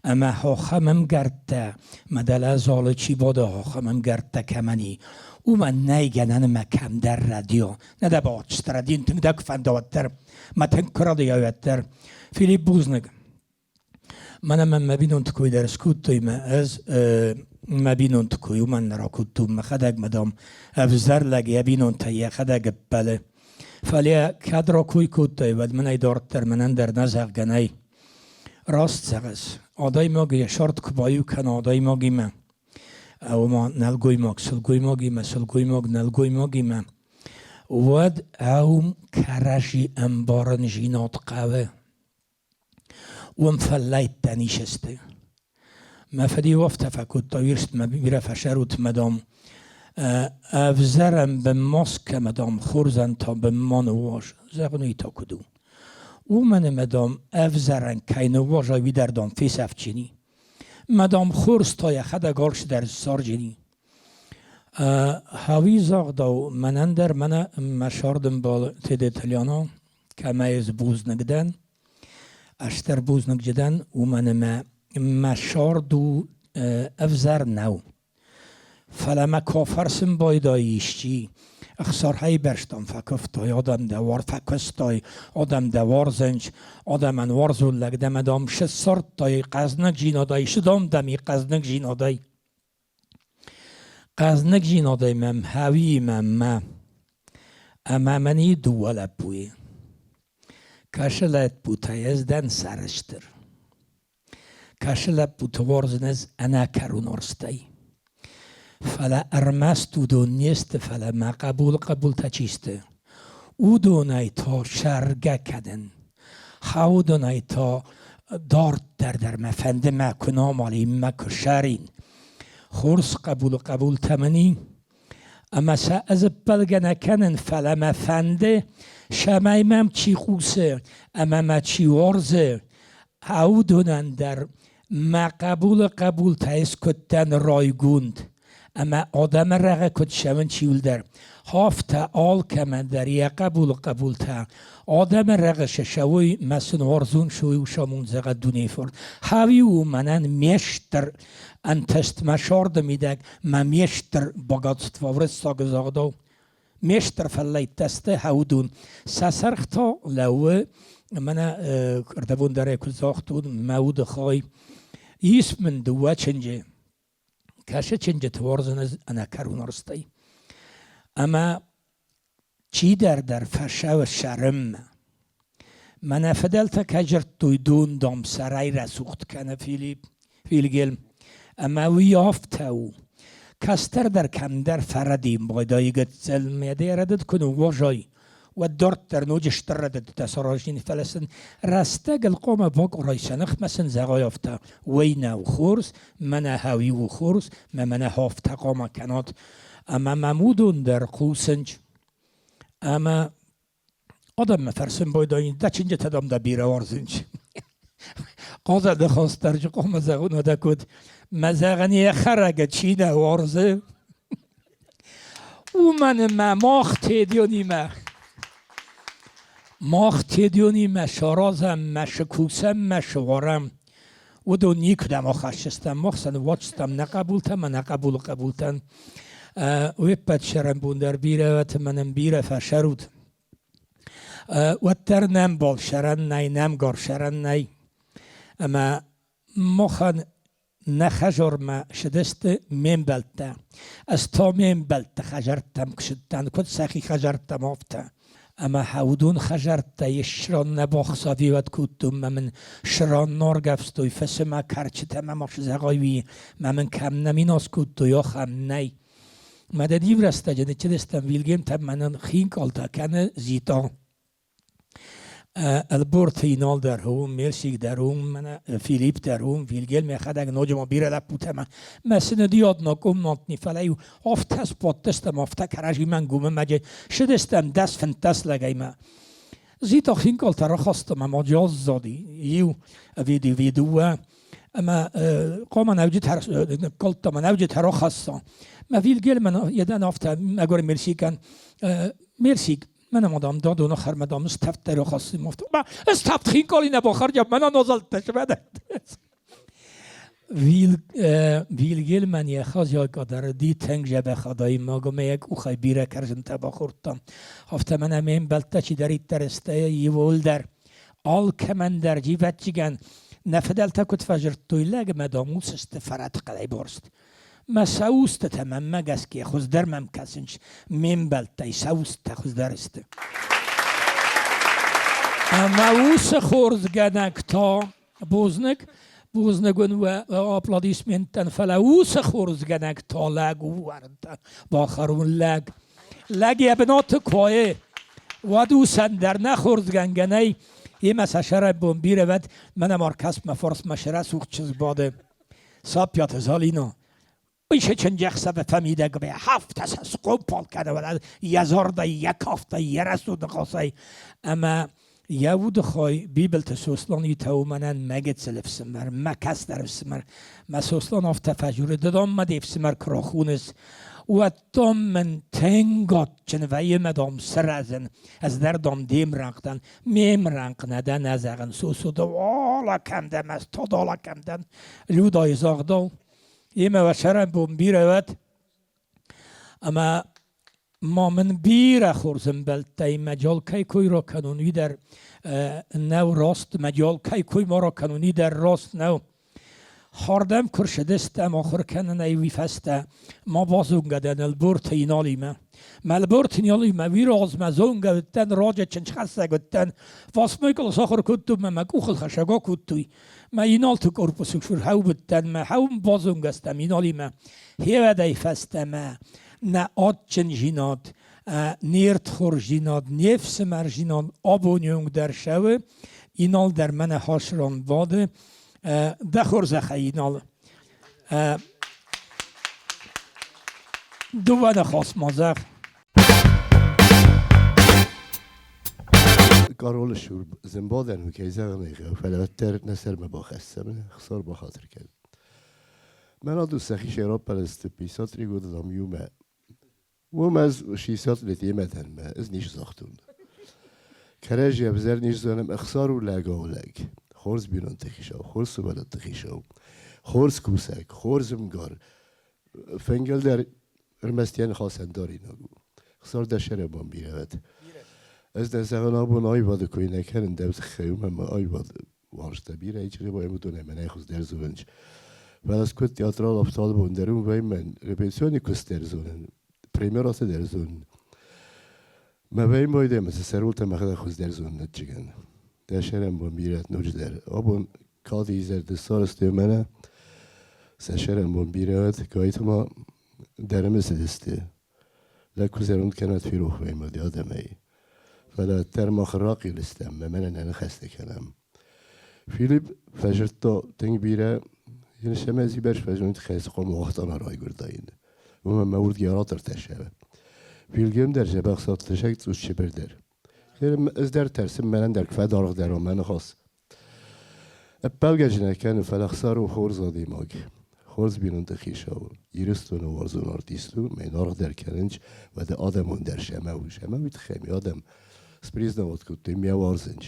اما ها خمم قرتا مدلا زال چی بادا ها خمم قرتا كمني وما نيجنن ما كم در راديو ندا باچ تradin تنگدك فندوتر ما تنكر ديوتر فيليب بوزنك Mana men ma binonta der skuttuy ma ez ma binonta kuy man rakuttu ma khadag madam avzar lag ya binonta ya khadag bale فاليا كادرو كوي كوتوي ود من دورتر من اندر نزغ جناي راست زغز آدای ماگی شارت كبايو كان آدای ماگی ما او ما نلگوی ماگ سلگوی ماگی ما سلگوی ماگ نلگوی ماگی ما ود اوم كرشي امبارن جينات قوي ومفليت تانيشسته ما فدي وفتا فكنت طويرست ما بيرا فشروت مدام افزرم بماسك مدام خورزن تا بمان واش زغنوی تا کدو ومن مدام افزرن كاين واجا ویدردام في سفچینی مدام خورس تا یخد گارش در سارجینی هاوی زاغداو منندر من مشاردم با تد итальяно كما بوزنگدن اشتر بوزنگجدن ومن ما مشاردو افزر نو فلما کافرسم بايدايشتي اخسار هاي برشتم فكفتاي آدم دوار فكستاي آدم دوار زنج آدم انوار زولك دم دام شسارتاي قزنك جيناداي شدام دمي قزنك جيناداي قزنك جيناداي مم هاوي مم ما أمامني دول بوي كاشلت بوتايز سرشتر كاشلت بوتوارزنز أنا كارونورستي فلا ارمست ودونيست فلا ما قبول قبول تچیسته udonai ta särga kaden haudonai ta dart در در مفنده ما کنام ما كشارين خرس قبول قبول تمني اما سأزبلغنا كنن فلا مفنده شمايمم چی خوسه اما ما چی ورزه هاودونن در Мӕ хъӕбулы хъӕбултӕй скуыдтӕн райгонд, ӕмӕ адӕмы рӕгъы куыд цӕуын чиуылдӕр, афтӕ алкӕмӕн дӕр йӕ хъӕбулы хъӕбултӕ адӕмы рӕгъы сӕ мӕ сын уарзон суй самон зӕгъӕд дунейы фурт. Хӕви у мӕнӕн ме стыр ӕнтыст, мӕ сӕрды мидӕг мӕ ме стыр богатство уырыссаг загъдау. Ме стыр фӕллӕйттӕ сты хӕудун. Сӕ сӕргъ та лӕууы, мӕнӕ ӕрдӕбон дӕр ӕй куыд загътон, мӕ уды хай. Ис мын дыууӕ чынджы. Кӕсы чынджыты уарзын ӕз ӕнӕкӕрон уарзтӕй. Ӕмӕ чидӕр дӕр фӕсӕуы сӕрыммӕ. Мӕнӕ фыдӕлтӕ кӕй дзырдтой, дон, дам, сӕрӕй рӕсугъд кӕны Филипп, Вильгельм. Ӕмӕ уый афтӕ у. Кӕстӕр дӕр кӕмдӕр фӕрӕдийын байдайы гыццыл, мӕ дӕ рӕдыд куы ныууазай, уӕд дарддӕр ноджы стыр рӕдыдтӕ саразин, фӕлӕ сын рӕстӕгыл хъуамӕ бакъуырай сӕ ныхмӕ сын зӕгъай афтӕ, уый нӕу хорз, мӕнӕ хауи у хорз, мӕ мӕнӕ афтӕ хъуамӕ кӕнат. Ӕмӕ мӕм уыдон дӕр хъусынц. Ӕмӕ Адӕммӕ фӕрсын байдайын, дӕ чинджытӕ дам дӕ бирӕ уарзынц. Хъазӕды хостӕрджы хъуамӕ зӕгъун уӕдӕ куыд, мӕ зӕгъӕн йӕ хӕрӕгӕ чи нӕ уарзы, уымӕн ӕмӕ мах Тедионимӕ мах Тедионимӕ саразӕм мӕ сыкусӕм мӕ сывӕрӕм. Уыдон никуыдӕм ахӕсдзыстӕм, мах сӕ ныууадздзыстӕм нӕ хъӕбултӕ ӕмӕ нӕ хъӕбулы хъӕбултӕн. Уе ппӕт сӕрӕнбон дӕр бирӕ уӕт ӕмӕ нын бирӕ фӕсӕрут. Уӕддӕр нӕм бол сӕрӕн нӕй, нӕм гор сӕрӕн нӕй. Ӕмӕ махӕн нӕ хӕзормӕ сыдысты ме мбӕлттӕ. Ӕз та ме мбӕлтты хӕзӕрттӕм куы куыд сӕхи хӕзӕрттӕм, афтӕ. Ӕмӕ уыдон хӕзӕрттӕй срон нӕ бахсӕвиуат кодтон мӕ мын срон норгӕвстой фӕсымӕ кӕрчытӕ мӕ ма зӕгъай, уый мӕ мын кӕм нӕ минас кодтой, ахӕм нӕй. Мӕ дӕ иу рӕстӕджы ныччыдыстӕм Вильгельмтӕм мӕнӕн хинкъалтӕ кӕны Зита. Ӕлборты Инал дӕр уым, Мерсик дӕр уым, мӕнӕ Филипп дӕр уым, Вильгельм йӕхӕдӕг ноджы ма бирӕ лӕппутӕ мӕ мӕ сын диодно комнатни, фӕлӕ-иу афтӕ сбадтыстӕм, афтӕ кӕрӕдзимӕ нгомы сыдыстӕм 10-15 лӕгӕй ма. Зита хинкъалтӕ рахаста мӕ ма аззади иу ӕви дыууӕ ӕмӕ хъуамӕ нӕуджытӕ ныккалдта мӕ нӕуджытӕ рахӕсса. Мӕ Вильгельмӕн йедӕн афтӕ мӕгуыр Мерсикӕн Мерсик Мӕнӕ ма дам дадоны хӕрмӕ дам стӕвдтӕ рахӕссын афтӕ. Ставд хинкъали нӕ бахӕрджа, мӕнӕ нозӕлттӕ сымӕдӕ. Вильгельмӕн йӕ хазиакадӕр ди тынг дзӕбӕх адӕймаг ӕмӕ йӕ къухӕй бирӕ кӕрдзынтӕ бахордта. Афтӕ мӕнӕ ме мбӕлттӕ чидӕриддӕр сты, иууылдӕр алкӕмӕн дӕр зивӕджджыгӕн нӕ фыдӕлтӕ куыд фӕзырдтой, лӕгмӕ дам ус сты фӕрӕтхъӕдӕй борст. Мӕ сӕ устытӕ мӕнмӕ гӕсгӕ хуыздӕр мӕм кӕсынц, ме мбӕлттӕй сӕ устытӕ хуыздӕр сты. Ӕмӕ уыцы хорзгӕнӕг та бузныг, бузныг уын уӕ аплодисменттӕн, фӕлӕ уыцы хорзгӕнӕг та лӕг у, уарынтӕ бахӕрун лӕг. Лӕг йӕ бынаты куы уӕд усӕн дӕр нӕ хорзгӕнгӕ нӕй, емӕ сӕ сӕрӕбон бирӕ вӕд, мӕнӕ ма ркӕс мӕ фарсмӕ срӕсугъд чызг бады. Саппиаты Залина. Уый сӕ чындзӕхсӕвы фӕмидӕг ӕмӕ афтӕ сӕ схъомпал кӕны, йӕ зӕрдӕ, йӕ кафтӕй, йӕ рӕсугъд ныхасӕй. Ӕмӕ йӕ уды хай Бибылты Сослан итӕ у мӕнӕн мӕ гыццыл ӕфсымӕр, мӕ кӕстӕр ӕфсымӕр. Мӕ Сослан афтӕ фӕдзуры, ды дам мӕ де фсымӕр куы рахоныс, уӕд дам мын тынг адджын вӕййы мӕ дам сырӕзын, ӕз дӕр дам де мрӕнхъ дӕн. Ме мрӕнхъ нӕ дӕн, ӕ зӕгъын, Сосо, ды уала кӕм дӕ, мӕ тодала кӕм дӕн. Людайы загъдау, Емӕ уӕ сӕрӕнбон бирӕ уӕд, ӕмӕ ма мын бирӕ хорз ӕмбӕлттӕй мӕ кӕй кой ракӕнон, уый дӕр нӕу раст, мӕ кӕй кой ма ракӕнон, уый дӕр раст нӕу. Хӕрдӕм куы рцыдыстӕм ахуыр кӕнынӕй, уый фӕстӕ ма базонгӕ дӕн Ӕлборты Иналимӕ. Мӕ Ӕлборты Иналимӕ уый размӕ зонгӕ уыдтӕн, раджы чындзхӕссӕг уыдтӕн. Восьмой кълас ахуыр кодтон ӕмӕ мӕ къухылхӕссӕг акодтой. Мӕ Иналты корпусы хӕу уыдтӕн, мӕ хӕуым базонгӕ стӕм Иналимӕ. Хевӕдӕй фӕстӕмӕ нӕ адджынзинад, не рдхорздзинад, не фсымӕрдзинад абоны онг дӕр цӕуы. Инал дӕр мӕнӕ хасрон бады. Дӕ хорзӕхӕй, Инал. Дыууӕ ныхас ма зӕгъ. Королы шур зын бадӕн у, кӕй зӕгъын ӕй хъӕуы, фӕлӕ уӕддӕр нӕ сӕрмӕ бахӕссӕм, Хсар бахатыр кӕн. Мӕн адусӕхи раппӕлысты 53 года дам иумӕ. Уым ӕз 60 лет йемӕ дӕн мӕ ӕз ницы загътон. Кӕрӕдзи ӕвзӕр не зонӕм, Ӕхсар у лӕгау лӕг, хорз бинонты хицау, хорз сывӕллӕтты хицау, хорз кусӕг, хорз ӕмгар. Фенгӕл дӕр ӕрмӕст йӕ ныхасӕн даринаг у. Хсар дӕ сӕрӕбон бирӕ уӕд. Ӕз дӕ зӕгъын абон аивады кой нӕ кӕнын дӕу тыххӕй, уымӕн ӕмӕ аивад уарзта бирӕ ичъи уымдонӕй мӕнӕй хуыздӕр зонынц. Фӕлӕ ӕз куыд театрал ӕфталбон дӕр уым вӕймӕн репетиционный куыст дӕр зонын, премьераты дӕр зонын. Мӕ вӕймойдӕ мӕ цы сӕрултӕ мӕхӕдӕг хуыздӕр зонын ӕдджыгӕн. Дӕ сӕрӕнбон бирӕ ноджыдӕр. Абон кады изӕр ды сарӕзтой мӕнӕ. Сӕ сӕрӕнбон бирӕ уӕд, кӕйтыма дӕр ӕмысыдысты. Лӕг куы зӕронд кӕнӕд ферох вӕймӕ ды адӕмӕй. Фӕлӕ дӕр мах рахъил стӕм, мӕ мӕнӕ нӕ ныхӕстӕ кӕнӕм. Филипп фӕзырдта тынг бирӕ, йын сӕмӕ зибӕр фӕзынд хӕс хъуамӕ уагътана райгуырдаин. Уымӕн мӕ уырдгӕ ратыртӕ сӕвӕ. Вильгельм дӕр дзӕбӕх цардтӕсӕг цъус чыбырдӕр. Ӕз дӕр тӕрсын, мӕнӕн дӕр куы фӕдаргъдӕр уа мӕ ныхас. Ӕппӕлгӕ нӕ кӕны, фӕлӕ Ӕхсар у хорз адӕймаг, хорз бинонты хицау, Ирыстоны уарзон артист у, мӕ аргъ дӕр кӕнынц, уӕдӕ адӕмон дӕр сӕмӕ у, сӕмӕ уый тыххӕй ме адӕм спризнавать кодтой мӕ уарзынц.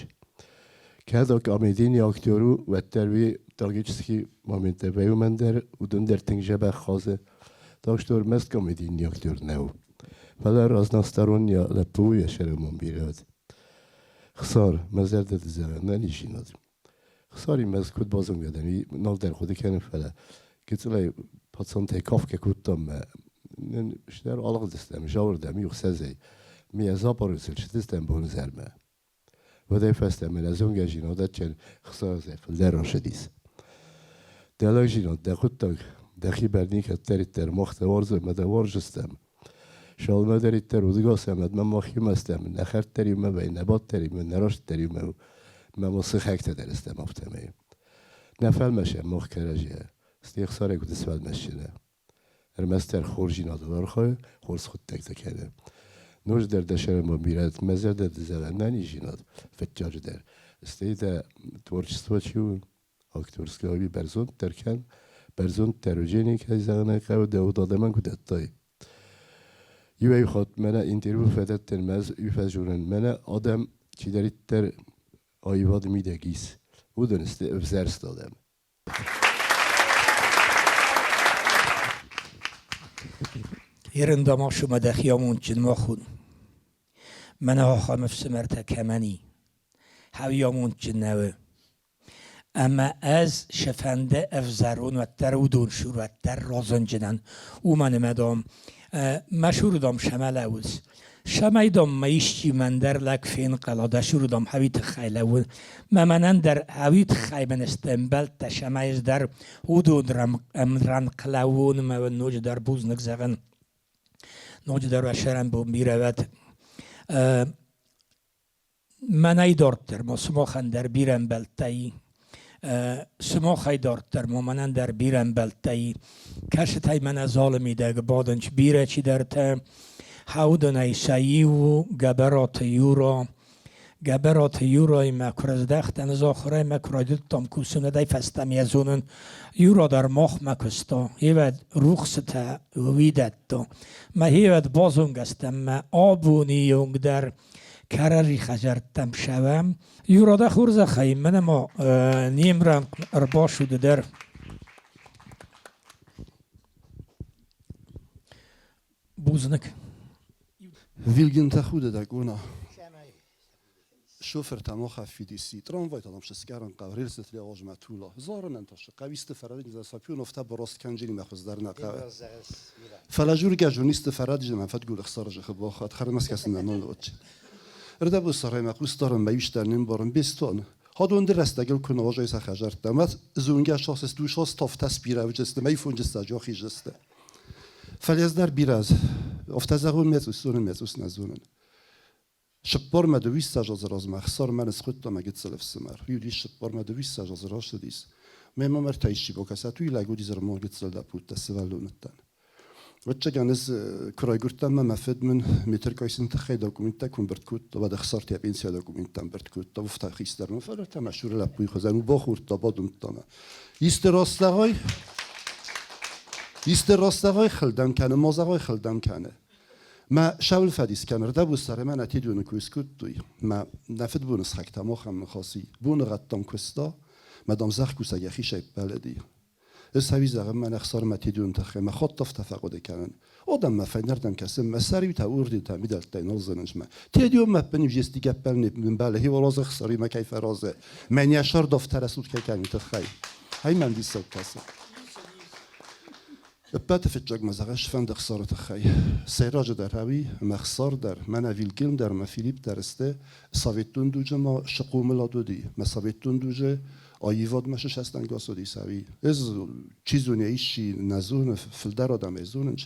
Кӕд комедийный актер у, уӕддӕр уый трагический моменттӕ вӕййы уымӕн дӕр, уыдон дӕр тынг дзӕбӕх хъазы. Так что ӕрмӕст комедийный актер нӕу. Фӕлӕ разносторонний лӕппу у йӕ сӕрӕмон бирӕ уыд. Хсар, мӕ зӕрдӕ ды зӕгъӕн, нӕ низинад. Хсаримӕ ӕз куыд базонгӕ дӕн, уый нал дӕр хъуыды кӕнын, фӕлӕ гыццылӕй пацантӕй кафгӕ кодтам мӕ нын стӕр алыгъдыстӕм Зауырдӕм иу ӕхсӕзӕй. Ме запорожцыл цыдыстӕм бонизӕрмӕ. Уӕдӕй фӕстӕмӕ нӕ зонгӕдзинад адджын хсӕзӕй фылдӕр рацыдис. Дӕ лӕгдзинад, дӕ хъуыддаг дӕхи бӕр никӕддӕриддӕр мах дӕ уарзӕм ӕмӕ дӕ уарзыстӕм. Сӕумӕдӕриддӕр удыгас ӕмӕ мӕ махимӕ стӕм, нӕ хӕрд дӕр иумӕ вӕййы, нӕ бадт дӕр иумӕ, нӕ раст дӕр иумӕ у, мӕ ма сыхӕгтӕ дӕр стӕм афтӕмӕй. Нӕ фӕлмӕсӕм мах кӕрӕдзийӕ, стӕй ӕхсарӕй куыд сфӕлмӕсджынӕ. Ӕрмӕстдӕр хорздзинадыл архайы, хорз хъуыддӕгтӕ кӕны. Ноджыдӕр дӕ сӕрӕнбон бирӕ мӕ зӕрдӕ ды зӕгъӕн нӕниздзинад, фыццаджыдӕр. Стӕй дӕ творчество чи у, актерская ӕви бӕрзонддӕр кӕн, бӕрзонддӕр уыдзӕни, кӕй зӕгъын ӕй хъӕуы, дӕ уд адӕмӕн куы дӕттай. Иуӕй хатт мӕнӕ интервью фӕдӕттын, мӕ ӕз уый фӕзонын, мӕнӕ адӕм чидӕриддӕр аивады мидӕг ис, уыдон сты ӕвзӕрст адӕм. Ерындамашымӕ дӕхи амондджын ма хон. Мӕнӕ ахӕм ӕфсымӕртӕ кӕмӕн и, хӕуи амондджын нӕ у. Ӕмӕ ӕз сӕ фӕнды ӕвзарон, уӕддӕр уыдон сур, уӕддӕр розынджынӕн. Уымӕн ӕмӕ, дам, мӕ цуры, дам, сӕмӕ лӕууынц. Цӕмӕй, дам, мӕ исчи мӕн дӕр лӕг фенхъӕла, дӕ цуры, дам, хӕуи тыххӕй лӕууын. Мӕ мӕнӕн дӕр хӕуи тыххӕй мын сты ӕмбӕлттӕ, цӕмӕй ӕз дӕр уыдон ӕмрӕнхъ лӕууон ӕмӕ уын ноджыдӕр бузныг зӕгъын. Ноджыдӕр уӕ сӕрӕнбон бирӕ уӕд. Мӕнӕй дарддӕр ма сымахӕн дӕр бирӕ ӕмбӕлттӕ и. Сымахӕй дарддӕр ма мӕнӕн дӕр бирӕ ӕмбӕлттӕ и. Кӕсытӕй мӕнӕ залы мидӕг бадынц бирӕ чидӕртӕ. Хӕудынӕй сӕ иу у Гӕбӕраты Юра. Гӕбӕраты Юраимӕ куы рыздӕхтӕн, ӕз ахуырӕй мӕ куы райдыдтам кусын, уӕдӕй фӕстӕмӕ йӕ зонын, Юра дӕр махмӕ куыста, ивӕд рухсытӕ уидӕтта. Мӕ хивӕд базонгӕ стӕм мӕ абоны онг дӕр кӕрӕдзи хӕдзӕрттӕм сӕвӕм. Юра дӕ хорзӕхӕй, мӕнӕ ма не мрӕнхъ ӕрбацуды дӕр. Бузныг. Вильген тӕхуды дӕ къона. Шофыртӕ махӕффидиси трамвайтӕ сысгарын хъӕу рельсытыл агъуызмӕ тула. Зарынӕн та хъӕуисты фӕрӕдин Сапионов та борост кӕнджынимӕ хуыздӕр нӕ хъӕуы. Фӕлӕ жургӕ журналисты фӕрӕдизын фӕдгул ӕхсарыжы хыбохат хӕрмӕскӕсынӕн нол уыд. Рдӕбу сӕрӕй хъус дарын мӕ исдӕр не мбарын бестон. Хадон ды рӕстӕгыл куы нозой сӕ хӕдзӕрттӕ, мӕ зонгӕ шосс душос тофтӕ сбирӕ уыдысты, мӕ ифонджы охизысты. Фӕлӕ ӕз дӕр бирӕ офтӕ зӕгъон мӕ цъус зонын, мӕ цъус нӕ зонын. Сыппормӕ дыууиссӕдз азы размӕ Ӕхсармӕ нысхуыдта мӕ гыццыл ӕфсымӕр. Уый сыппормӕ дыууиссӕдз азы рацыдис. Мемӕ ӕртӕ исчи бакӕсӕт, уый лӕг уыди зӕрмон гыццыл лӕппутӕ сывӕллонӕттӕн. Ӕвӕццӕгӕн, ӕз куы райгуырдтӕн ӕмӕ мӕ фыд мын метркайсыны тыххӕй документтӕ куы ӕмбырд кодта, уӕд ӕхсӕртӕ пенсийӕ документтӕ ӕмбырд кодта, уыфта хистӕрмӕ, фӕлӕ та мӕ суры лӕппуйы хуызӕн у бахордта, бадымдта мӕ. Исты раст зӕгъай? Исты раст зӕгъай, хылдӕм кӕны, ма зӕгъай, хылдӕм кӕны. Мӕ сӕуыл фӕдис кӕны, рдӕбусӕры мӕ нӕ тедоны куы скодтой, мӕ нӕ фыдбоны сыхӕгтӕм ахӕм ныхаси, боныгъӕдтӕм куыста, мӕ дам зӕхкусӕг йӕхицӕй ппӕлыди. Ӕз сӕуи зӕгъын, мӕнӕ ӕхсармӕ тедоны тыххӕй мӕ хаттӕфтӕ фӕхъуыды кӕнын. Адӕм мӕ фӕйнӕрдӕм кӕсын, мӕ сӕр-иутӕ урдитӕ мидӕлттӕй нал зынынц мӕ. Тедион мӕ ппын ести гӕппӕл не мбӕлы, хиуалазы ӕхсаримӕ кӕй фӕразы, мӕн йӕ сӕрдофтӕ рӕсугъд кӕй кӕны тыххӕй. Ай мӕм диссаг кӕсы. Ӕппӕты фыццаг мӕ зӕгъӕ сфӕнд ӕхсары тыххӕй. Сӕйраджыдӕр ӕви ӕмӕ ӕхсар дӕр, мӕнӕ Вильгельм дӕр ӕмӕ Филипп дӕр сты, советон дуджы ма цы хъомылад уыди, мӕ советон дуджы аивадмӕ цы цӕстӕнгас уыдис ӕви. Ӕз, чи зоны, исчи нӕ зоны, фылдӕр адӕмӕй зонынц,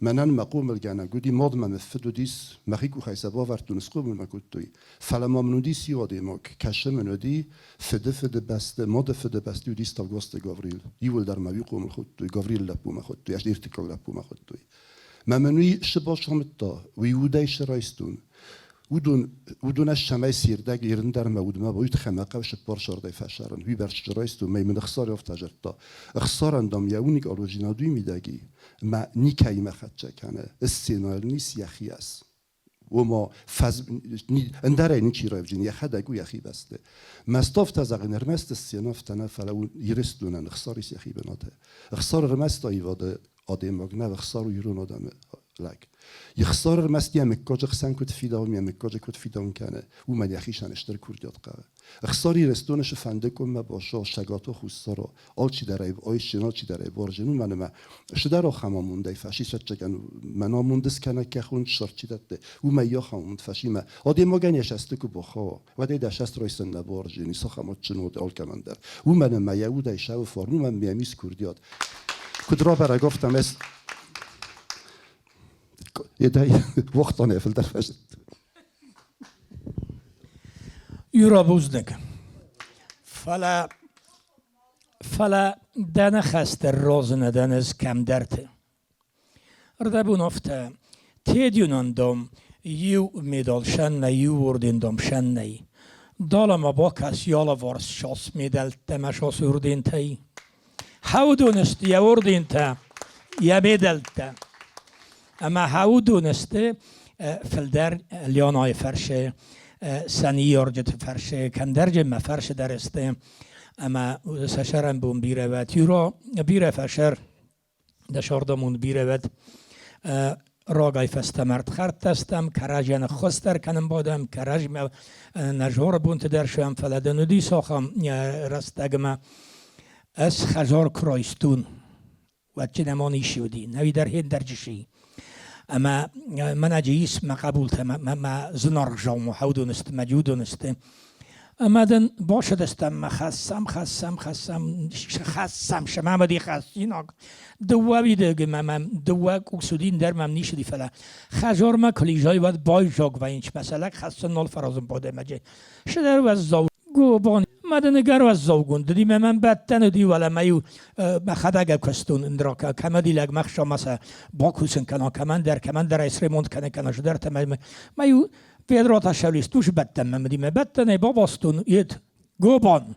Мӕнӕн мӕ хъомылгӕнӕг уыди, мад мӕ ныффыд уыдис, мӕхи къухӕй сӕ бавӕрдтон, схъомыл мӕ кодтой. Фӕлӕ ма мын уыдис иу адӕймаг, кӕсы мын уыди фыды фыдыбӕсты, мады фыдыбӕсты уыдис Тавгосты Гаврил. Иууылдӕр мӕ уый хъомыл хуыдтой, Гаврилы лӕппумӕ хуыдтой, ӕз ӕртыккаг лӕппумӕ хуыдтой. Мӕ мын уый цы бацамыдта, уый удӕй цы райстон, уыдон, уыдон ӕз цӕмӕй сирдӕг ирын дӕр мӕ удмӕ уый тыххӕй мӕ хъӕуы цыппар сӕрдӕй фӕсарын. Уый бӕрц цы райстон, мӕ мын ӕхсар афтӕ зӕрдта. Ӕхсарӕн, дам, йӕ уникалондзинад уый мидӕг и, ӕмӕ никӕимӕ хӕццӕ кӕны, сценӕйыл ницы йӕхи ас. Ома ӕндӕрӕй ничи райвджын, йӕхӕдӕг у йӕхи бӕсты. Мӕстовтӕ зӕгъын ӕрмӕст сценӕ афтӕ нӕ, фӕлӕ у Ирыстонӕн ӕхсар ис йӕхи бынаты. Ӕхсар ӕрмӕст аивады адӕймаг нӕ, ӕхсар у ирон адӕмы лӕг. Ӕхсар ӕрмӕст йӕ мыггаджы хсӕн куыд фидауы, йӕ мыггаджы куыд фидауын кӕны, уымӕн йӕхицӕн стыр курдиат хъӕуы. Ӕхсар Ирыстоны цы фӕнды къуыммӕ бацӕуа, Цӕгаты Хуссары, алчидӕр ӕй айсджын, алчидӕр ӕй уарзын, уымӕн ӕмӕ цыдӕр ахӕм амондӕй фӕсисӕццӕгӕн мӕн амонд скӕнӕг кӕхон сӕрчи дӕтты, уымӕй ахӕм амонд фӕсимӕ. Адӕймагӕн йӕ цӕсты куы бахауа, уӕд ӕй дӕ цӕст райсын нӕ барзын, цахӕм адджын уыд алкӕмӕн дӕр. Уымӕн ӕмӕ йӕ удӕй сӕвы фарн, уымӕн мӕм ис курдиат. Куыд рабӕрӕг, афтӕ ӕз Едӕй уохтонӕй фылдӕр фӕзынд. Юра, бузныг. Фӕлӕ, фӕлӕ дӕ ныхӕстӕ розы нӕ дӕн ӕз кӕмдӕрты. Ӕрдӕбон афтӕ, Тедюнӕн дам иу медал сӕн нӕй, иу орден дам сӕн нӕй. Дӕлӕмӕ бакӕс ялаварс сас медӕлттӕ мӕ сас ордентӕй. Хӕудон сты йӕ ордентӕ, йӕ медӕлттӕ. Ӕмӕ хӕудон сты фылдӕр Леонайы фӕрсы, сӕ ныййарджыты фӕрсы, кӕмдӕрджы мӕ фӕрсы дӕр сты. Ӕмӕ сӕ сӕрӕнбон бирӕ вӕд. Юро бирӕ фӕсӕр, дӕ сӕрдамонд бирӕ вӕд. Рагӕй фӕстӕмӕ ӕрдхӕрдтӕ стӕм, кӕрӕдзийӕн ӕххуыс дӕр кӕнын бадӕм, кӕрӕдзимӕ нӕ зӕры бонты дӕр суӕм, фӕлӕ дын уыдис ахӕм рӕстӕгмӕ ӕз хӕдзар куы райстон, уӕд чи нӕма ницы уыди, нӕуи дӕр хендӕрджыси. Ӕмӕ мӕнӕ ис мӕ хъӕбултӕ, мӕ зынаргъ заумо, хӕудон сты, мӕ джудон сты. Ӕмӕ дын бацыдыстӕм мӕ хӕссӕм, хӕссӕм, хӕссӕм, хӕссӕм, сымӕ уыди хӕссинаг. Дыууӕ уидыгы мӕ мӕм дыууӕ къусудин дӕр мӕм ницы уыди, фӕлӕ хӕдзармӕ куы лизай, уӕд байзаг вӕййынц, мӕ сӕ лӕг хӕссын нал фӕразын адӕймаджы. Цыдӕр уӕззау гобан. Мӕ дын ӕгӕр уӕззаугонд уыди, мӕ мӕм бӕттӕн уыди, уӕлӕ мӕ-иу мӕхӕдӕг акуыстон ӕндӕра кӕмӕди лӕг мӕ хсӕнмӕ сӕ бакусын кӕна, кӕмӕндӕр, кӕмӕндӕр ӕй сремонт кӕнын кӕна, цыдӕртӕ мӕ-иу Педро та сӕлист бӕттӕнмӕ мыди, мӕ бӕттӕнӕй бабастон ед гобан.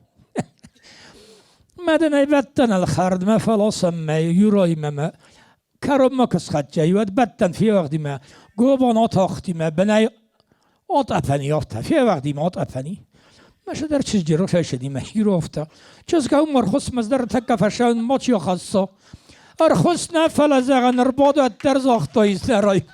Мӕ дын ӕй бӕттӕн ӕлхӕрдмӕ фӕласӕм мӕ юроимӕ мӕ кӕронмӕ куы схӕццӕ, уӕд бӕттӕн февӕгъди мӕ гобан атахти мӕ бынӕй атъӕпӕни афтӕ, февӕгъди мӕ атъӕпӕни. Мӕ цыдӕр чызджы рохӕсыди мӕ хирофтӕ. Чызг ау ӕрхуысс дӕр тӕккӕ фӕсӕн мачи ахӕсса. Ӕрхуысс нӕ, фӕлӕ зӕгъын ӕрбадӕт дӕр загътой сӕрӕй.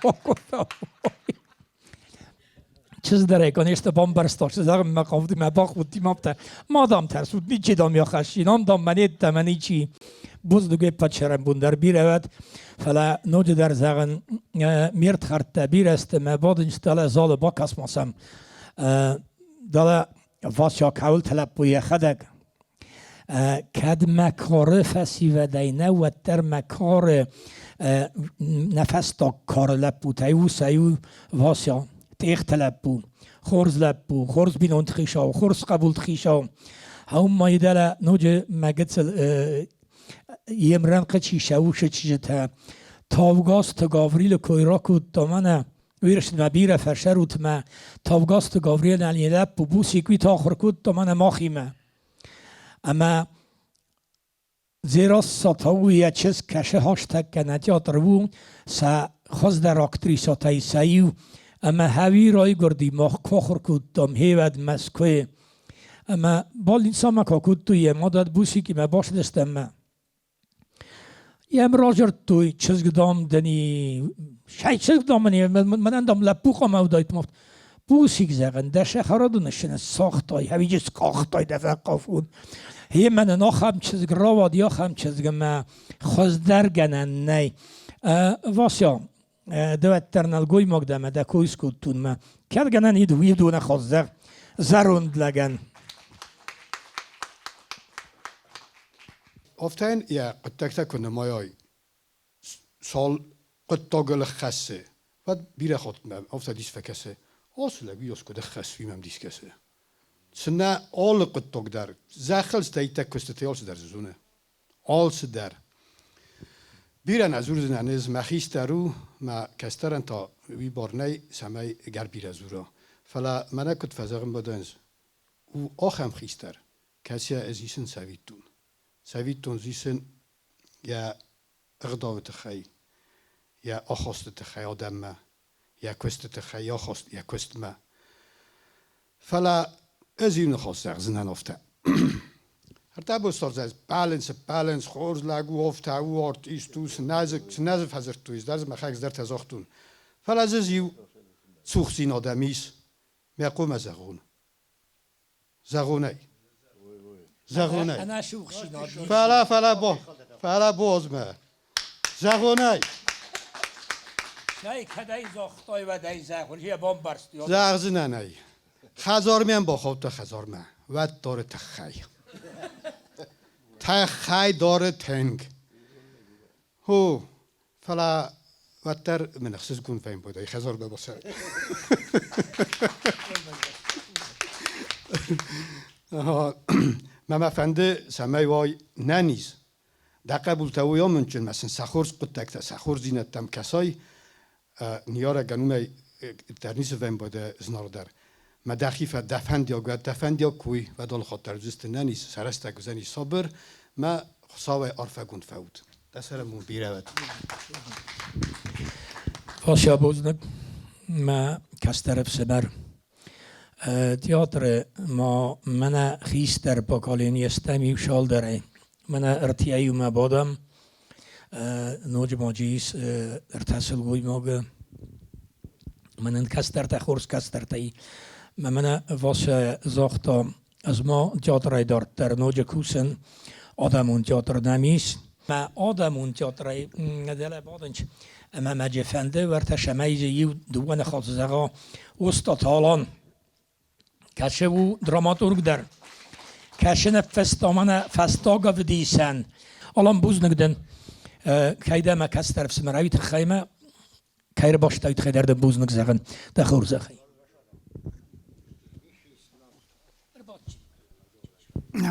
Чыздӕрӕй, конечно, бамбӕрста, цы зӕгъын мӕ хъавди, мӕ бахудти мапта. Ма дам тӕрсут, ничи дам йӕ хӕсси, нам дам мӕ недтӕмӕ ничи. Бузныг ӕппӕт сӕрӕнбон дӕр бирӕ уӕд, фӕлӕ ноджыдӕр зӕгъын, ме рдхӕрдтӕ бирӕ сты, мӕ бадынц дӕлӕ залы бакӕс ма сӕм. Дӕлӕ Вася кӕуылты лӕппу йӕхӕдӕг. Кӕд мӕ кары фӕсивӕдӕй нӕ, уӕддӕр мӕ кары нӕ фӕстаг кары лӕппутӕй у сӕ иу Вася, Тъехты лӕппу, хорз лӕппу, хорз бинонты хицау, хорз хъӕбулты хицау. Ау ма дӕлӕ ноджы мӕ гыццыл йе мрӕнхъы чи сӕ усы чызджытӕ. Тавгазты Гаврилы кой ракодта мӕнӕ, уирысмӕ бирӕ фӕсӕрут мӕ, Тавгазты Гаврилӕн йӕ лӕппу Бусик уый ахуыр кодта мӕнӕ махимӕ. Ӕмӕ Дзерассӕ та у йӕ чызг кӕсы хӕстӕг кӕнӕ театр у сӕ хуыздӕр актрисӕтӕй сӕ иу, ӕмӕ Хӕви райгуырди, мах куы ахуыр кодтам хевӕд Мӕскуыйы. Ӕмӕ больницӕмӕ куы акодтой йӕ мадӕт Бусикимӕ бацыдыстӕм ӕмӕ йӕм радзырдтой, чызг, дам, дын и, сӕй чызг, дам, мын и, мӕнӕн, дам, лӕппу хъуамӕ уыдаид. Бусик, зӕгъын, дӕ сӕхӕрадоны сагътай, ӕви скъахтай дӕ фӕхъафон. Гье мӕнӕн ахӕм чызг рауади, ахӕм чызг, ӕмӕ хуыздӕр гӕнӕн нӕй. Вася, ды уӕддӕр нӕлгоймаг дӕ ӕмӕ дӕ кой скодтон мӕ. Кӕд гӕнӕн ид, уидонӕ хуыздӕр зӕронд лӕгӕн. Афтӕ йын йӕ хъуыддӕгтӕ куы нымайай, цал хъуыддагыл ӕххӕссы, уӕд бирӕ хатт мӕм афтӕ дис фӕкӕсы, ацы лӕг уыйас куыд ӕххӕссы, уый мӕм дис кӕсы. Цынӕ алы хъуыддаг дӕр, зӕххыл стӕйтӕ куыстытӕй алцыдӕр дзы зоны. Алцыдӕр. Бирӕ нӕ дзурдзынӕн ӕз, мӕ хистӕр у, мӕ кӕстӕрӕн та уый бар нӕй, цӕмӕй ӕгӕр бирӕ дзура. Фӕлӕ мӕнӕ куыд фӕзӕгъын бадӕнз, у ахӕм хистӕр, кӕцыйӕ ӕз исын цӕвиттон. Цӕвиттон дзы исын йӕ ӕгъдауы тыххӕй, йӕ ахасты тыххӕй адӕммӕ, йӕ куысты тыххӕй, йӕ ахаст йӕ куыстмӕ. Фӕлӕ ӕз иу ныхас зӕгъдзынӕн афтӕ. Ӕртӕбос баленс, баленс, хорз лӕг у, афтӕ у, артист у, цы нӕ дзы, цы нӕ дзы фӕдзырдтой, цы дӕр дзы мӕхӕг цыдӕртӕ загътон. Фӕлӕ дзы иу цухдзинад ӕм ис, мӕ хъомӕ зӕгъон. Зӕгъонӕй. Зӕгъонӕй. Фӕлӕ, фӕлӕ, бо, фӕлӕ бозмӕ. Зӕгъонӕй. Сӕй кӕдӕй загътай, уӕдӕй зӕгъун, йӕ бамбӕрст. Зӕгъдзынӕн ӕй. Хӕдзармӕ бахаудта хӕдзармӕ, уӕд дары тыххӕй. Тӕххӕй дары тынг. Хо, фӕлӕ уӕддӕр мын ӕхсызгон фӕмбӕлдӕй хӕдзармӕ бацӕуын. Мӕ мӕ фӕнды, цӕмӕй уай нӕниз. Дӕ хъӕбултӕ уый амондджын ӕмӕ сын сӕ хорз хъуыддӕгтӕ, сӕ хорздзинӕдтӕм кӕсай, ныййарӕгӕн уымӕй дӕр ницы фӕмбӕлдӕ зынаргъдӕр. Мӕ дӕхи дӕ фӕндиаг уӕд, дӕ фӕндиаг куы уой, уӕд алыхатт дӕр уыдзысты нӕниз, сӕ рӕстӕг уыдзӕни сабыр, мӕ Хуыцауӕй арфӕгонд фӕут. Дӕ цӕрӕнбон бирӕ уӕд. Вася бузныг, мӕ кӕстӕр ӕфсымӕр. Театры ма мӕнӕ хистӕр поколение стӕм иу цалдӕрӕй. Мӕнӕ ӕртӕ иумӕ бадӕм. Ноджы ма джы ис ӕртӕ сылгоймагы. Мӕнӕн кӕстӕртӕ, хорз кӕстӕртӕй. Мӕнӕ Вася загъта, ӕз ма театрӕй дарддӕр ноджы кусын. Адӕмон театр нӕм ис. Мӕ адӕмон театрӕй дӕлӕ бадынч ӕмӕ мӕ джы фӕнды уӕртӕ сӕмӕй дзы иу дыууӕ ныхасы зӕгъа Остаталан. Кӕсы у драматург дӕр. Кӕсыны фӕстӕмӕ фӕстаг ӕвдисӕн. Алан бузныг дын, кӕй дӕ мӕ кӕстӕр ӕфсымӕр, уый тыххӕй мӕ кӕй ӕрбастай, уый тыххӕй дӕр дын бузныг зӕгъын дӕ хорзӕхӕй.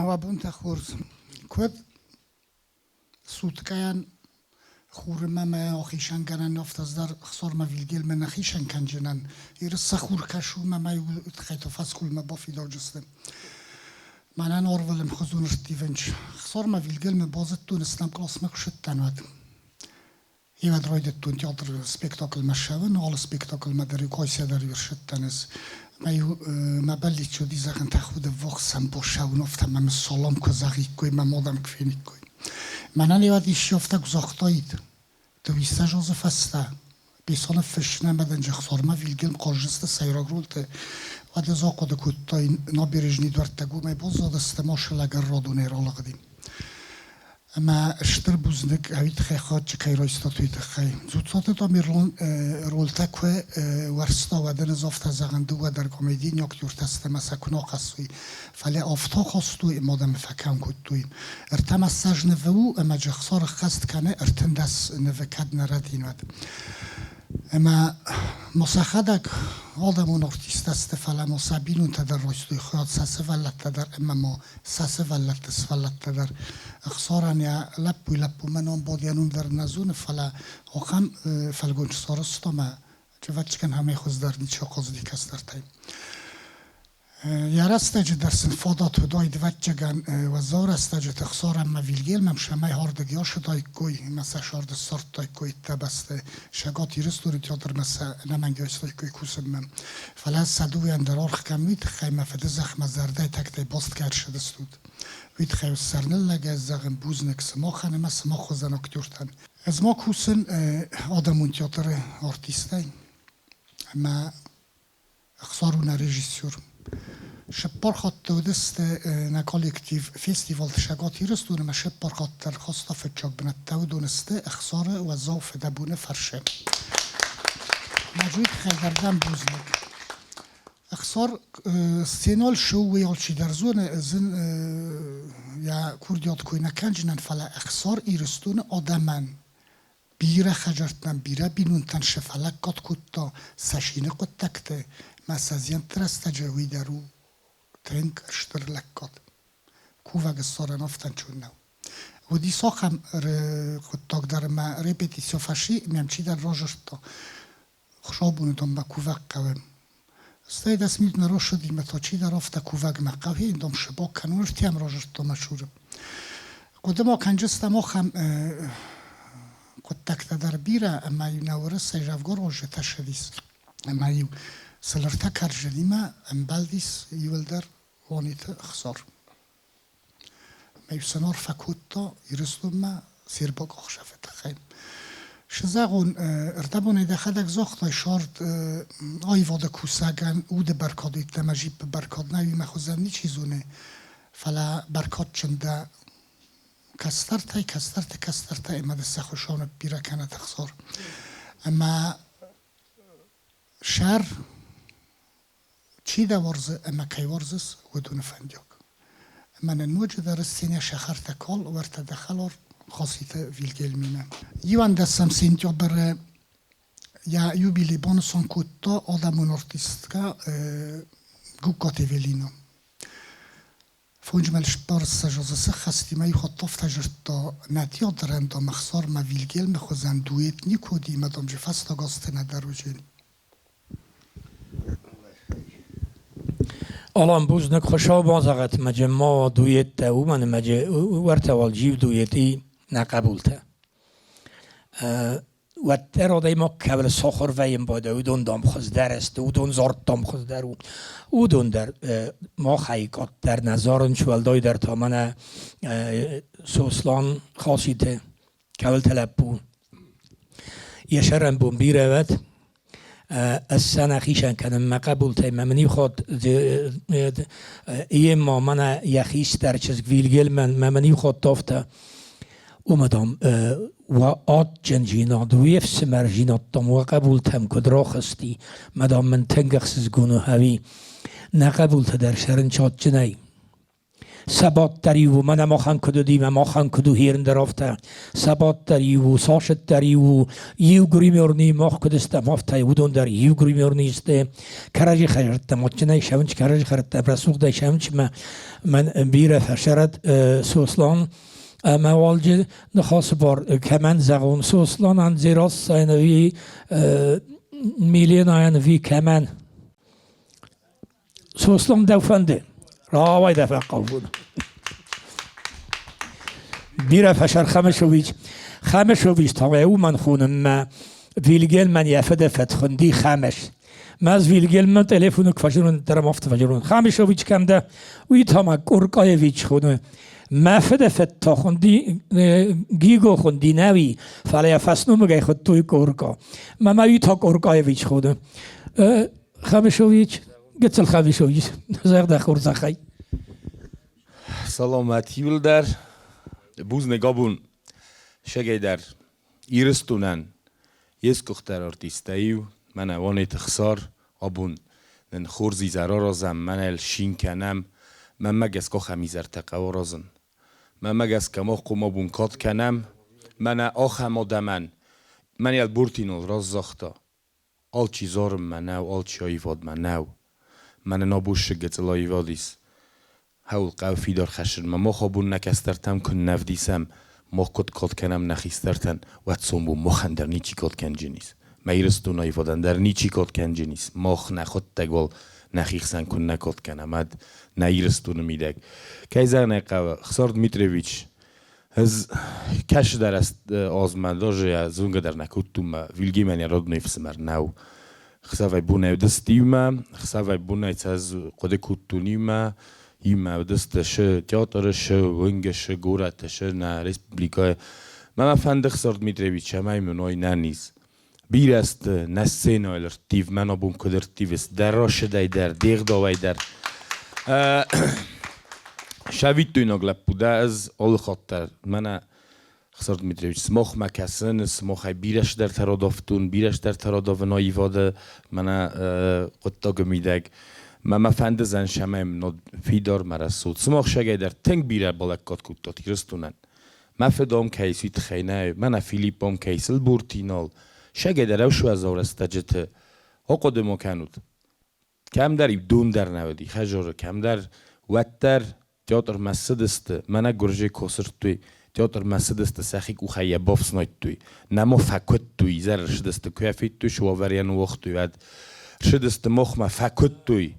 Уӕ бонтӕ хорз. Куыд суткӕйӕн хурмӕ мӕ ахизӕнгӕнӕн афтӕ дӕр хсормӕ Вильгельмӕ нӕ хицӕн кӕнджынӕн. Ирыс сӕ хур кӕсунмӕ мӕ тыххӕй то фӕскулмӕ бафидарджысты. Мӕнӕн Орвелы мхуызон ӕрттивынч. Хсормӕ Вильгельмы базыдтон ӕстӕм къласмӕ куы ссыдтӕн, уӕд. Ивӕд райдыдтон театры спектакльмӕ ссӕуын, алы спектакльмӕ дӕр-иу Кайсӕ дӕр-иу ссыдтӕн ӕз. Мӕ-иу мӕ бӕллиц уыди, зӕгъын, тӕхуды ввахс сӕм бацӕуын, афтӕ мӕм салам куы зӕгъиккой, мӕ мадӕм куы фениккой. Мӕнӕн иуӕд исчи афтӕ куы загътаид, дыууиссӕдз азы фӕстӕ Бесоны фыссын ӕмӕ дын Джихсормӕ Вильгельм Хъазджысты сӕйраг ролты, уӕд ӕз ахъуыды кодтаин, набережный дуӕрттӕ гомӕй баззадысты, машинӕ ӕррадонӕй ралыгъди. Ӕмӕ стыр бузныг ӕви тыххӕй хатджы кӕй райстат, уый тыххӕй. Дзуццаты Тамерлан ролтӕ куы уӕрста, уӕд ын ӕз афтӕ зӕгъын, дыууӕ дӕр комедийы актертӕ сты ӕмӕ сӕ куы нӕ хӕссой. Фӕлӕ афтӕ хастой ӕмӕ адӕмы фӕкӕн кодтой. Ӕртӕ массаж нывы у ӕмӕ Джахсар ӕххӕст кӕны 13 нывы, кӕд нӕ рӕдийын, уӕд. Ӕмӕ ма сӕхӕдӕг Адӕмон артисттӕ сты, фӕлӕ ма сӕ бинонтӕ дӕр райстой хайад, сӕ сывӕллӕттӕ дӕр ӕмӕ ма сӕ сывӕллӕтты сывӕллӕттӕ дӕр. Ӕхсарӕн йӕ лӕппуйы лӕппу мӕ ном бад йӕ ном дӕр нӕ зоны, фӕлӕ ахӕм фӕлгонц сарӕзта мӕ ӕвӕццӕгӕн амӕй хуыздӕр ничи ахъазыди кӕстӕртӕй. Йӕ рӕстӕджы дӕр сын фадат уыдаид, ӕвӕццӕгӕн, уӕззау рӕстӕджыты Ӕхсар ӕмӕ Вильгельмӕн цӕмӕй ардыг ацыдаиккой ӕмӕ сӕ сӕрды ссардтаиккой ӕддӕбӕсты Цӕгат Ирыстоны театрмӕ сӕ ӕнӕмӕнг айстаиккой кусынмӕ. Фӕлӕ сӕ дыууӕйӕн дӕр аргъ кӕм уый тыххӕй мӕ фыдызӕхмӕ зӕрдӕйы тӕгтӕй баст кӕй ӕрцыдыстут, уый тыххӕй уӕ сӕрныллӕгӕй зӕгъын бузныг сымахӕн ӕмӕ сымах хуызӕн актертӕн. Ӕз ма кусын адӕмон театры артистӕй ӕмӕ Ӕхсар у нӕ режиссер. Цыппар хатты уыдысты нӕ коллектив фестивалты Цӕгат Ирыстоны ӕмӕ цыппар хатты ӕрхаста фыццаг бынӕттӕ. Уыдон сты Ӕхсары уӕззау фыдӕбоны фӕрцы. Мӕ тыххӕй дӕр дӕм бузныг. Ӕхсар сценӕйыл ссӕуы, уый алчидӕр зоны, зын йӕ курдиат кой нӕ кӕнджынӕн, фӕлӕ Ӕхсар Ирыстоны адӕмӕн бирӕ хӕдзӕрттӕн, бирӕ бинонтӕн сӕ фӕлӕггад кодта сӕ цины хъуыддӕгты ӕмӕ сӕ зиӕнтты рӕстӕджы уый дӕр у тынг стыр лӕггад. Кувӕг ссарӕн афтӕ ӕнцон нӕу. Уыдис ахӕм хъуыддаг дӕр ӕмӕ репетици фӕци, мӕм чидӕр разырдта, Хуыцаубоны донмӕ кувӕг хъӕуы. Стӕй 10 минут нӕ рацыди ӕмӕ та чидӕр афтӕ кувӕгмӕ хъӕуы, дам, сыбок кӕнон ӕртӕм разырдта мӕ цуры. Хъуыды ма кӕнджыстӕм ахӕм хъуыддӕгтӕ дӕр бирӕ, ӕмӕ-иу нӕ уырысӕй Завгорожы тӕссыдис, ӕмӕ-иу сылыртӕ кӕрдзынимӕ ӕмбӕлдис иуылдӕр Уаниты Ӕхсар. Ӕмӕ-иу сын арфӕ кодта Ирыстонмӕ сербаг ӕхсӕвы тыххӕй. Цы зӕгъон, ӕрдӕбонӕй дӕхӕдӕг загътай, сӕрд аивады кусӕгӕн уды бӕркад йеддӕмӕ жиппы бӕркад нӕй, уый мӕ хуызӕн ничи зоны, фӕлӕ бӕркадджын дӕ кӕстӕртӕй, кӕстӕрты кӕстӕртӕй ӕмӕ дӕ сӕ Хуыцау ныббирӕ кӕнӕд ӕхсар. Ӕмӕ сӕр чи дӕ уарзы ӕмӕ кӕй уарзыс, уыдоны фӕндиаг. Ӕмӕ нын ноджыдӕр сценӕ сахартӕ кал, уӕртӕ дӕ хӕлар Хаситы Вильгельмимӕ. 11 сентябры йӕ юбилей банысан кодта адӕмон артисткӕ Гугкаты Эвелина. Фондзмӕлсбӕрц азы сыххӕстимӕ иу хатт афтӕ зыдта, нӕ театрӕн, дам, Ӕхсармӕ Вильгельмы хуызӕн дуэт никуы уыди ӕмӕ, дам, фӕстаг азты нӕдӕр уыдзӕн. Алан бузныг Хуыцау базӕгъӕд мӕджы ма дуеттӕ, уымӕн ӕмӕ уӕртӕ уал джиу дуети нӕ хъӕбултӕ. Уӕддӕр адӕймаг кӕбӕл сахур вӕййын байдайы, уыдон, дам, хуыздӕр сты, уыдон зард, дам, хуыздӕр у. Уыдон дӕр махӕй къаддӕр нӕ зарынц, уӕлдайдӕр та мӕнӕ Сослан Хаситы кӕуылты лӕппу. Йӕ сӕрӕнбон бирӕ уӕд. Ӕз сӕ нӕ хицӕн кӕнын мӕ хъӕбултӕй. Мӕ мын иу хатт ма мӕнӕ йӕ хистӕр чызг Вильгельмӕн мӕ мын иу хатт афтӕ уымӕ, дам, уӕ адджындзинад, уе фсымӕрдзинад, дам, уӕ хъӕбултӕм куыд рахызти, мӕ, дам, мын тынг ӕхсызгон у ӕви нӕ хъӕбултӕ дӕр сӕ рынчатджынӕй. Сабат дӕр-иу у, мӕнӕ махӕн куыд уыди, мӕ махӕн куыд у херын дӕр афтӕ. Сабат дӕр иу у, сасыд дӕр иу у, иу гримерный мах куыд стӕм, афтӕ уыдон дӕр иу гримерный сты. Кӕрӕдзи хӕрдтӕм адджынӕй сӕвынч, кӕрӕдзи хӕрдтӕм рӕсугъдӕй сӕвынч мӕ мӕн бирӕ фӕсӕрӕд Сослан ӕмӕ уалджы ныхасы бар кӕмӕн зӕгъон, Сосланӕн Дзерассӕйӕн ӕви Миленайӕн ӕви кӕмӕн? Сослан дӕу фӕнды? Рауай дӕ фӕхъӕуон. Бирӕ фӕсӕр Хӕмысович. Хӕмысович та уымӕн хонын мӕ Вильгельмӕн йӕ фыды фыд хуынди Хӕмыс. Мӕз Вильгельмӕн телефоны куы фӕзынон, дӕр ӕм афтӕ фӕзынон. Хӕмысович кӕм дӕ? Уый та ма Къуркъаевич хоны. Мӕ фыды фыд та хуынди Гиго хуынди нӕуи, фӕлӕ йӕ фӕсномыгӕй хуыдтой Къуркъа. Мӕ ма уый та Къуркъаевич хоны. Хӕмысович, гыццыл Хӕмысович, зӕгъ дӕ хорзӕхӕй. Саламат иуылдӕр, бузныг абон сегӕй дӕр Ирыстонӕн йе сгуыхтдӕр артисттӕ иу, мӕнӕ Уанеты Хсар, абон нын хорз изӕр аразӕм, мӕнӕ шин кӕнӕм, мӕнмӕ гӕсгӕ ахӕм изӕртӕ хъӕуы аразын. Мӕнмӕ гӕсгӕ мах хъуамӕ абон кад кӕнӕм, мӕнӕ ахӕм адӕмӕн. Мӕн Елбуртиныл раст загъта. Алчи зарынмӕ нӕу, алчи аивадмӕ нӕу. Мӕнӕн абон гыццыл аивад ис. Хӕуыл хъӕуы фидар хӕссынмӕ. Мах абон нӕ кӕстӕртӕм куы нӕ вдисӕм, мах куыд кад кӕнӕм нӕ хистӕртӕн, уӕд сомбон махӕн дӕр ничи кад кӕнджынис. Мӕ Ирыстон аивадӕн дӕр ничи кад кӕнджынис. Мах нӕхуыдтӕг уал нӕхи хсӕн куы нӕ кад кӕнӕм, ӕд нӕ Ирыстоны мидӕг. Кӕй зӕгъын ӕй хъӕуы, Хсар Дмитриевич, ӕз кӕсыдӕр азмӕ даже йӕ зонгӕ дӕр нӕ кодтон, мӕ Вильгельмӕн йӕ родной ӕфсымӕр нӕу. Хсӕвӕй-бонӕй уыдысты иумӕ, хсӕвӕй-бонӕй сӕ ӕз хъуыды кодтон иумӕ, иумӕ уыдысты шы театры, шы уынджы, шы горӕты, шы нӕ республикӕйы. Мӕ мӕ фӕнды Хсар Дмитриевич, цӕмӕй мын уой нӕниз. Бирӕ сты нӕ сценӕйыл ӕрттив, мӕн абон куыд ӕрттивыс, дӕ рӕсыдӕй дӕр, де гъдауӕй дӕр. Сӕвиттойнаг лӕппу дӕ ӕз алы хатт дӕр. Мӕнӕ Хсар Дмитриевич, сымахмӕ кӕсын, сымахӕй бирӕ цыдӕртӕ радавтон, бирӕ цыдӕртӕ радавын аивады мӕнӕ хъуыддагы мидӕг. Мӕ мӕ фӕндыдзӕн, цӕмӕй мын фидар мӕ рӕсугъд. Сымах сагӕй дӕр тынг бирӕ балӕггад кодтат Ирыстонӕн. Мӕ фыд ам кӕй ис, уый тыххӕй нӕ, мӕнӕ Филипп ам кӕй сылбурти нал. Сагӕй дӕр ӕвсуӕзау рӕстӕджыты ахъуыды ма кӕнут. Кӕмдӕр-иу дон дӕр нӕ уыди, хӕзоры, кӕмдӕр уӕддӕр театрмӕ цыдысты, мӕнӕ гуырдзы куы сырдтой, театрмӕ цыдысты, сӕхи къухӕй йӕ бафснайдтой, нӕма фӕкуыдтой, изӕры рцыдысты, куы йӕ федтой, цы уавӕр йӕ ныууагътой, уӕд рцыдысты махмӕ, фӕкуыдтой,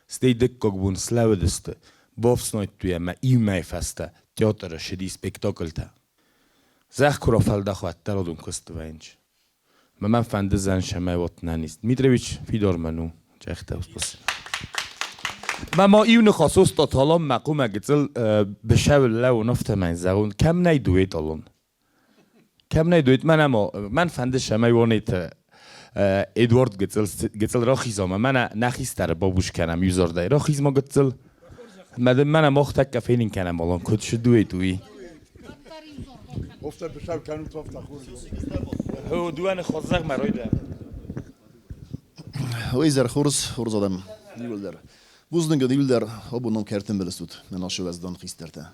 стӕй дыккаг бон слӕууыдысты, бафснайдтой ӕмӕ иу мӕйы фӕстӕ театры ссыди спектакльтӕ. Зӕхх куы рафӕлдӕха, уӕддӕр уыдон куысты вӕййынц. Мӕ фӕндыдзӕн, цӕмӕй уот нӕниз. Дмитриевич фидормӕн у, загъта спасибо. Мӕ ма иу ныхас остаталон мӕ хъумӕ гыццыл бышӕуыл лӕууын афтӕмӕй зӕгъун, кӕм нӕй дуэталон. Кӕм нӕй дуэт, мӕн ӕма мӕн фӕнды, цӕмӕй уонетӕ Эдуард гыццыл гыццыл рахиза ма мӕнӕ нӕ хистӕры бабуз кӕнӕм иузӕрдӕй. Рахиз ма гыццыл. Мӕ дын мӕнӕ мах тӕккӕ фенин кӕнӕм алан, куыд шы дуэт, уый. Офтӕ бышӕу кӕнут, офтӕ хорз. Хо, дыууӕ ныхас мӕ ройдӕ. Ой, зӕр хорз, хорз адӕм, иууылдӕр. Бузныг иууылдӕр, абон нӕм кӕртын былыстут, мӕ нашы уӕздан хистӕртӕ.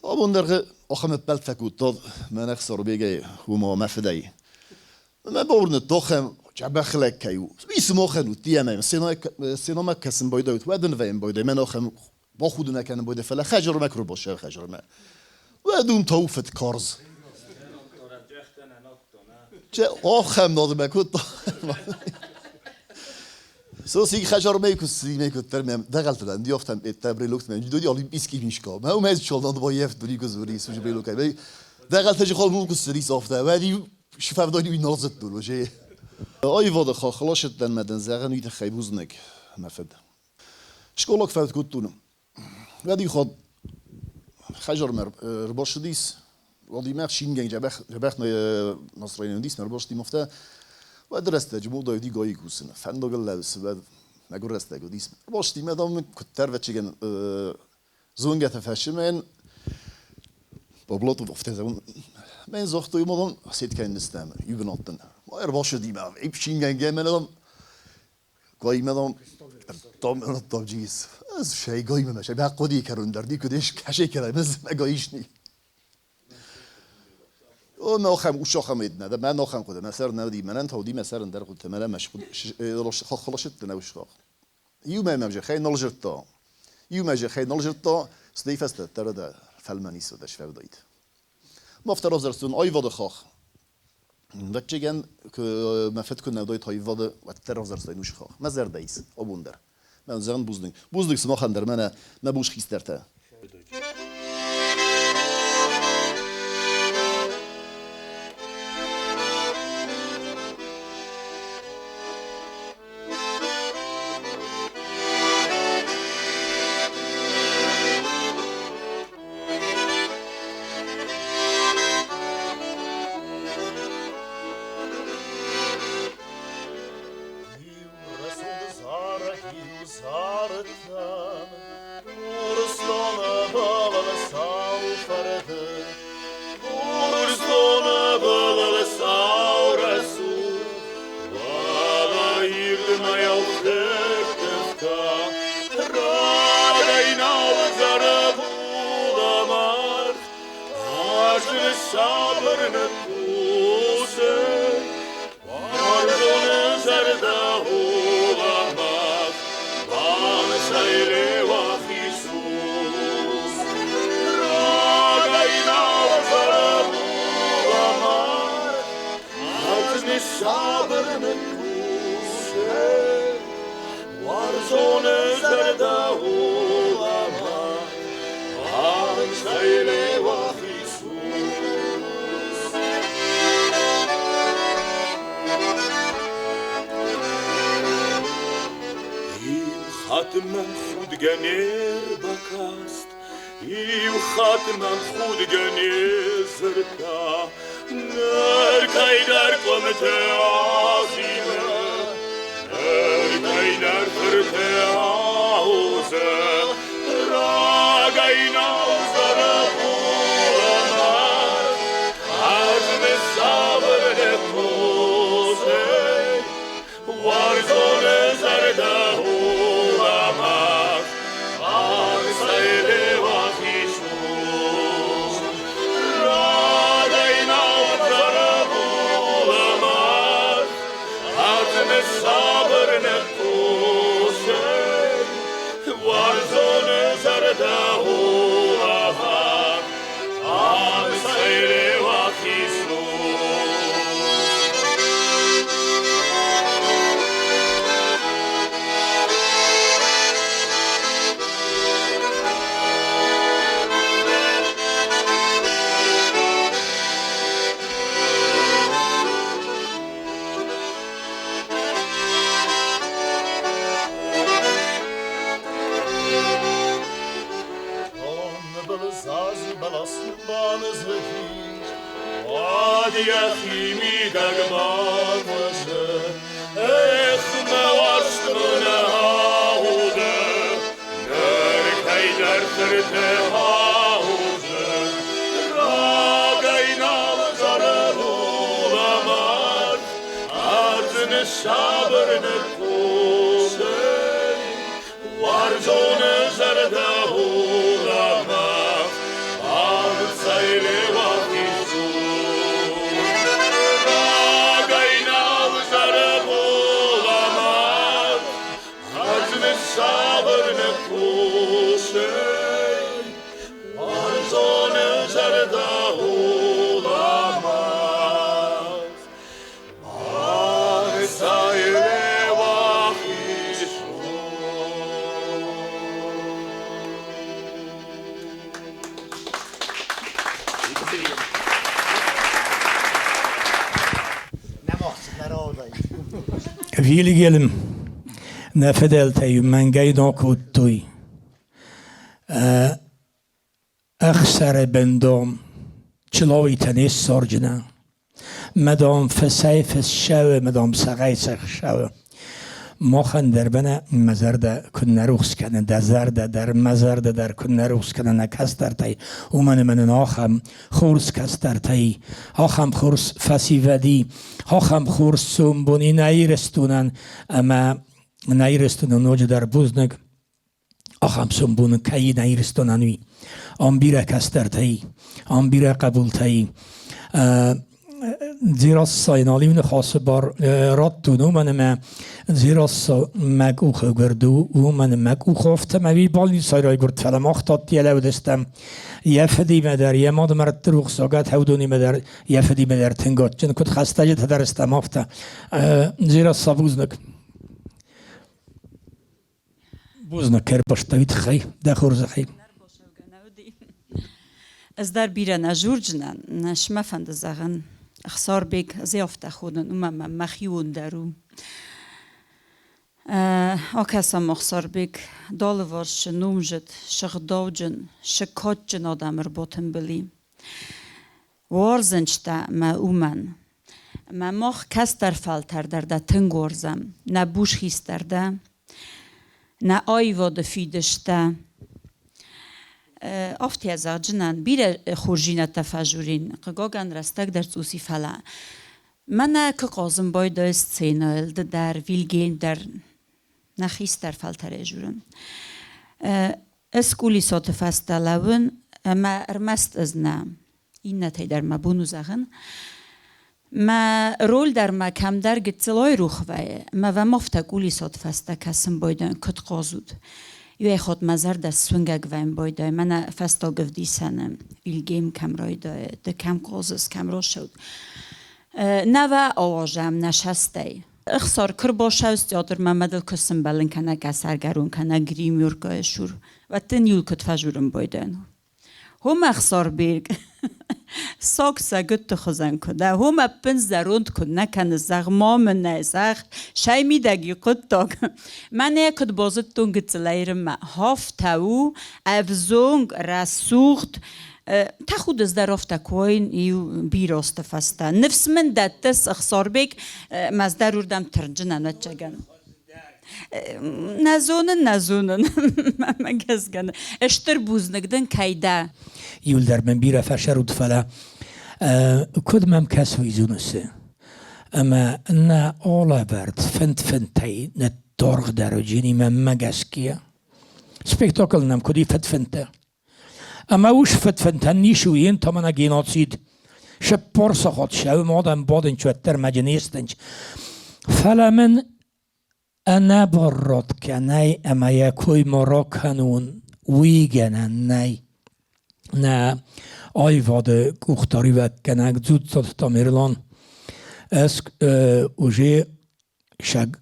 Абон дӕргъы ахӕм ӕппӕлд фӕкодтат мӕнӕ Хсарбегӕй, уымӕ мӕ фыдӕй. Мӕ бауырныдта, ахӕм джӕбӕх лӕг кӕй у. Ницы махӕн уыд, ӕмӕ сценӕмӕ кӕсын байдайут, уӕд ын вӕййын байдай, мӕн ахӕм бахудын кӕнын байдай, фӕлӕ хӕджырмӕ куы рбассӕуы хӕджырмӕ. Уӕд уым та у фыдкарз. Ахӕм надымӕ кодта. Сосиг хӕжармей куссимей куттер мем дӕгъӕлтӕ диофтан этта брелокт мен дюди олимпийский мишка. Мӕ умӕ чолдан боев дури кузури сужи брелокай. Мей дӕгъӕлтӕ жи хол куссери софта. Вӕди шифавдони уи нозет дур. Аивады хахлашеттен мӕ дын зӕгъын уый тыххӕй бузныг, мӕ фыд. Скъолаг фӕуд кодтон. Уӕд хат хӕжармӕ ӕрбацыдис, уӕд шинген джӕбӕх настроение уыдис, ӕрбацыди афтӕ. Уӕд рӕстӕджы мода уыди гайы кусын. Фӕндагыл лӕууыс, уӕд мӕгуыр рӕстӕг уыдис. Ӕрбацыди мӕ, дам, куыддӕр ӕвӕццӕгӕн зонгӕтӕ фӕсымӕн Баблатов афтӕ зӕгъун, мӕн загътой, мадам, сеткӕ нистӕм, юбинаттын. Ӕрбацыди мӕ, ипшингӕнгӕ мӕ, дам, Гоймӕ дам, там джис. Ez şey гоймӕ şey бахъуыди кӕрон дӕр никуыд ис кӕсей кӕрӕй мӕ гаишни. О, нохӕм ушохӕм иднӕ, да мӕ нохӕм хъуыды, мӕ сӕр нӕ уыди, мӕнӕн та уыди мӕ сӕр ӕндӕр хъуыдытӕ, мӕнӕ мӕ хохлашытты нӕ ушхох. Иу мӕ мӕм хай нал зырдта. Иу мӕ хай нал зырдта, стӕй фӕстӕ дӕр да фӕлмӕн исуыд сфӕвдайд. Мафта разӕрстон аивады хах. Ӕвӕццӕгӕн, мӕ фыд куы нӕ уыдаид аивады, уӕддӕр равзӕрстаин уыцы хах. Мӕ зӕрдӕ ис абон дӕр. Мӕн зӕгъын бузныг. Бузныг сымахӕн дӕр, мӕнӕ мӕ буз хистӕртӕ. Сабыр ныхъхъусы, уарзоны. Уарзоны зӕрдӕ улӕма, Иу хатт мӕм худгӕ не рбакаст, иу хатт мӕм худгӕ не дзырдта, ныр кӕйдӕр къуымты азилы, ныр кӕйдӕр фырты аузы, рагӕй нал зары булӕмӕргъ, ӕз ныссабыр ныхъхъусӕй, уарзоны зӕрдӕ улӕмӕгъ, Рагӕй нал цӕры булӕмӕргъ, ӕз ныссабыр ныхъхъусӕй, уарзоны зӕрдӕ улӕмӕгъ, Уӕд йӕхимидӕг бахъуызы, Эх, мӕ уарзт мын ауды, ныр кӕйдӕр фырты аузы, рагӕй нал зары булӕмӕргъ, ӕрдз ныссабыр ныхъхъусӕй, уарзоны зӕрдӕ улӕмӕгъ, Рагӕй нал зары булӕмӕргъ, ӕрдз ныссабыр ныхъхъусӕй, уарзоны зӕрдӕ улӕмӕгъ, Вильгельм нӕ фыдӕлтӕ-иу мӕнгӕй кодтой. Ӕхсӕры бындом чылойтӕ не ссорджынӕ. Мадам фысӕй фыссӕуы, мадам сӕгъӕй сӕхсӕуы. Махӕн дӕр бӕнӕ мӕ зӕрдӕ куыд нӕ рухс кӕны, дӕ зӕрдӕ дӕр, мӕ зӕрдӕ дӕр куыд нӕ рухс кӕны нӕ кӕстӕртӕй, уымӕн ӕмӕ нын ахӕм хорз кӕстӕртӕй, ахӕм хорз фӕсивӕди, ахӕм хорз сомбони нӕ Ирыстонӕн ӕмӕ нӕ Ирыстоны ноджыдӕр бузныг, ахӕм сомбоны кӕй нӕ Ирыстонӕн уый. Ам бирӕ кӕстӕртӕй, ам бирӕ хъӕбултӕй. Дзерассӕйы нал иу ныхасы бар радтон, уымӕн ӕмӕ Дзерасса мӕ къухы гуырд у, уымӕн ӕмӕ къухы афтӕ мӕ уый балницӕй райгуырд, фӕлӕ мах та лӕудыстӕм йӕ фыдимӕ дӕр, йӕ мады мӕрдты рухсагад уыдонимӕ дӕр, йӕ фыдимӕ дӕр тынг адджын, куыд хӕстӕджытӕ дӕр стӕм, афтӕ. Дзерасса бузныг. Бузныг ӕрбастӕуи тыххӕй, дӕ хорзӕхӕй. Ӕз дӕр бирӕ нӕ журджынӕн, мӕ фӕнды зӕгъын, Ӕхсарбег ӕз афтӕ хонын, уымӕ мӕм мӕхион дӕр у. Акӕсӕм Ӕхсарбег далыварс номзыд, сыгъдауджын, сыккадджын адӕм ӕрбатымбыл и. Уарзынчтӕ мӕ уымӕн. Ӕмӕ мах кӕстӕр фӕлтӕр дӕр дӕ тынг уарзӕм, нӕ буз хистӕр дӕ, нӕ аивады фидыстӕ. Афтӕ зӕгъджынӕн бирӕ хорздзинӕдтӕ фӕжурин, хъыгагӕн рӕстӕг дӕр цъус и, фӕлӕ мӕнӕ куы хъазын байдайы сценӕйыл ды дӕр, Вильгельм дӕр, нӕ хистӕр фӕлтӕрӕй журын. Ӕз кулисоты фӕстӕ лӕууын ӕмӕ ӕрмӕст ӕз нӕ, иннӕтӕй дӕр мӕ бон у зӕгъын. Мӕ роль дӕр ма кӕмдӕр гыццыл айрох вӕййы, ӕмӕ вӕм афтӕ кулисоты фӕстӕ кӕсын байдайын, куыд хъазут. Иуӕй хатт мӕ зӕрдӕ суынгӕг вӕййын байдайы, мӕнӕ фӕстаг ӕвдисӕны Вильгельм кӕм райдайы, ды кӕм хъазыс, кӕм рацӕут. Нӕ вӕ ауазӕм нӕ састӕй. Ӕхсар куы театрмӕ мӕ дыл куы сӕмбӕлын кӕнӕ къӕсӕргӕрон кӕнӕ гримеркӕйы сур, уӕд дын иу куыд фӕжурын байдайын. Хом Ӕхсарбег, саг сӕгуытты хуызӕн куы дӕ, хом ӕппын зӕронд куыд нӕ кӕныс, зӕгъ ма мын ӕй, зӕгъ, сӕй мидӕг и хъуыддаг. Мӕнӕ куыд базыдтон гыццылӕй рынмӕ, хафтӕ у, ӕвзонг, рӕсугъд, Тӕхудыс дӕр афтӕ куы иу бирӕ фӕстӕ. Ныфс мын дӕттыс, Ӕхсарбег, мӕздӕр уырдӕм тырнджын ӕвӕццӕгӕн. Нӕ зонын, нӕ зонын, мӕ гӕсгӕ. Стыр бузныг дын кӕй дӕ. Иуылдӕр мын бирӕ фӕсӕрут, фӕлӕ куыд мӕм кӕсы, уый зоныс? Ӕмӕ нӕ алӕвӕрд фынд-фындтӕй ныддаргъдӕр уыджыни мӕнмӕ гӕсгӕ. Спектакль нӕм куыд и фыдфынтӕ. Ӕмӕ ус фыдфынтӕн ницы у, йен тамана геноцид. Сыппор сахат сӕумӕ адӕм бадынч уӕддӕр мӕджы не стынч. Фӕлӕ мын ӕнӕбаррод кӕнай ӕмӕ йӕ кой ма ракӕнон, уый гӕнӕн нӕй. Нӕ аивады къухдариуӕггӕнӕг Дзуццаты Тамерлан ӕз уже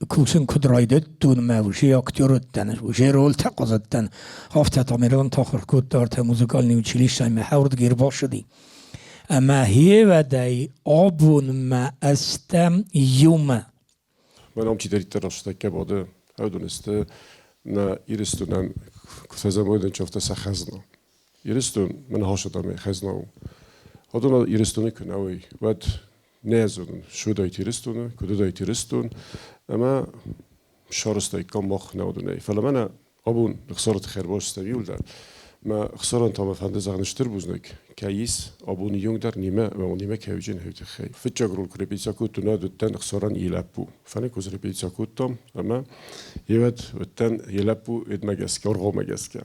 кусын куыд райдыдтон мӕ уже актер уыдтӕн, уже рольтӕ хъазыдтӕн. Афтӕ Тамерлан тахуыр кодта ӕртӕ музыкальный училищӕйы мӕ хӕрдгӕ ӕрбацыди. Ӕмӕ хевӕдӕй абонмӕ ӕстӕм иумӕ. Мӕн ам чидӕриддӕр рӕстӕггӕ бады, уыдон сты нӕ Ирыстонӕн куы фӕзӕмойдӕн афтӕ сӕ хӕзна. Ирыстон мӕн хасадамӕ хӕзна у. Уыдон Ирыстоны куы нӕ уой, уӕд нӕ зонын, суыдаид Ирыстоны, куыд уыдаид Ирыстон, ӕмӕ сарӕзтаиккам мах нӕ уыдонӕй. Фӕлӕ мӕнӕ абон Ӕхсараты хӕрбастӕм иуылдӕр. Мӕ Ӕхсарӕн та мӕ фӕнды зӕгъын стыр бузныг, кӕй ис абоны онг дӕр немӕ ӕмӕ немӕ кӕй уыджын уый тыххӕй. Фыццаг роль куы репетици кодтон, уӕд уыдтӕн Ӕхсарӕн йӕ лӕппу. Фӕныкгуыз репетици кодтам ӕмӕ йе уыдтӕн йӕ лӕппу йедмӕ гӕсгӕ, ӕргъоммӕ гӕсгӕ.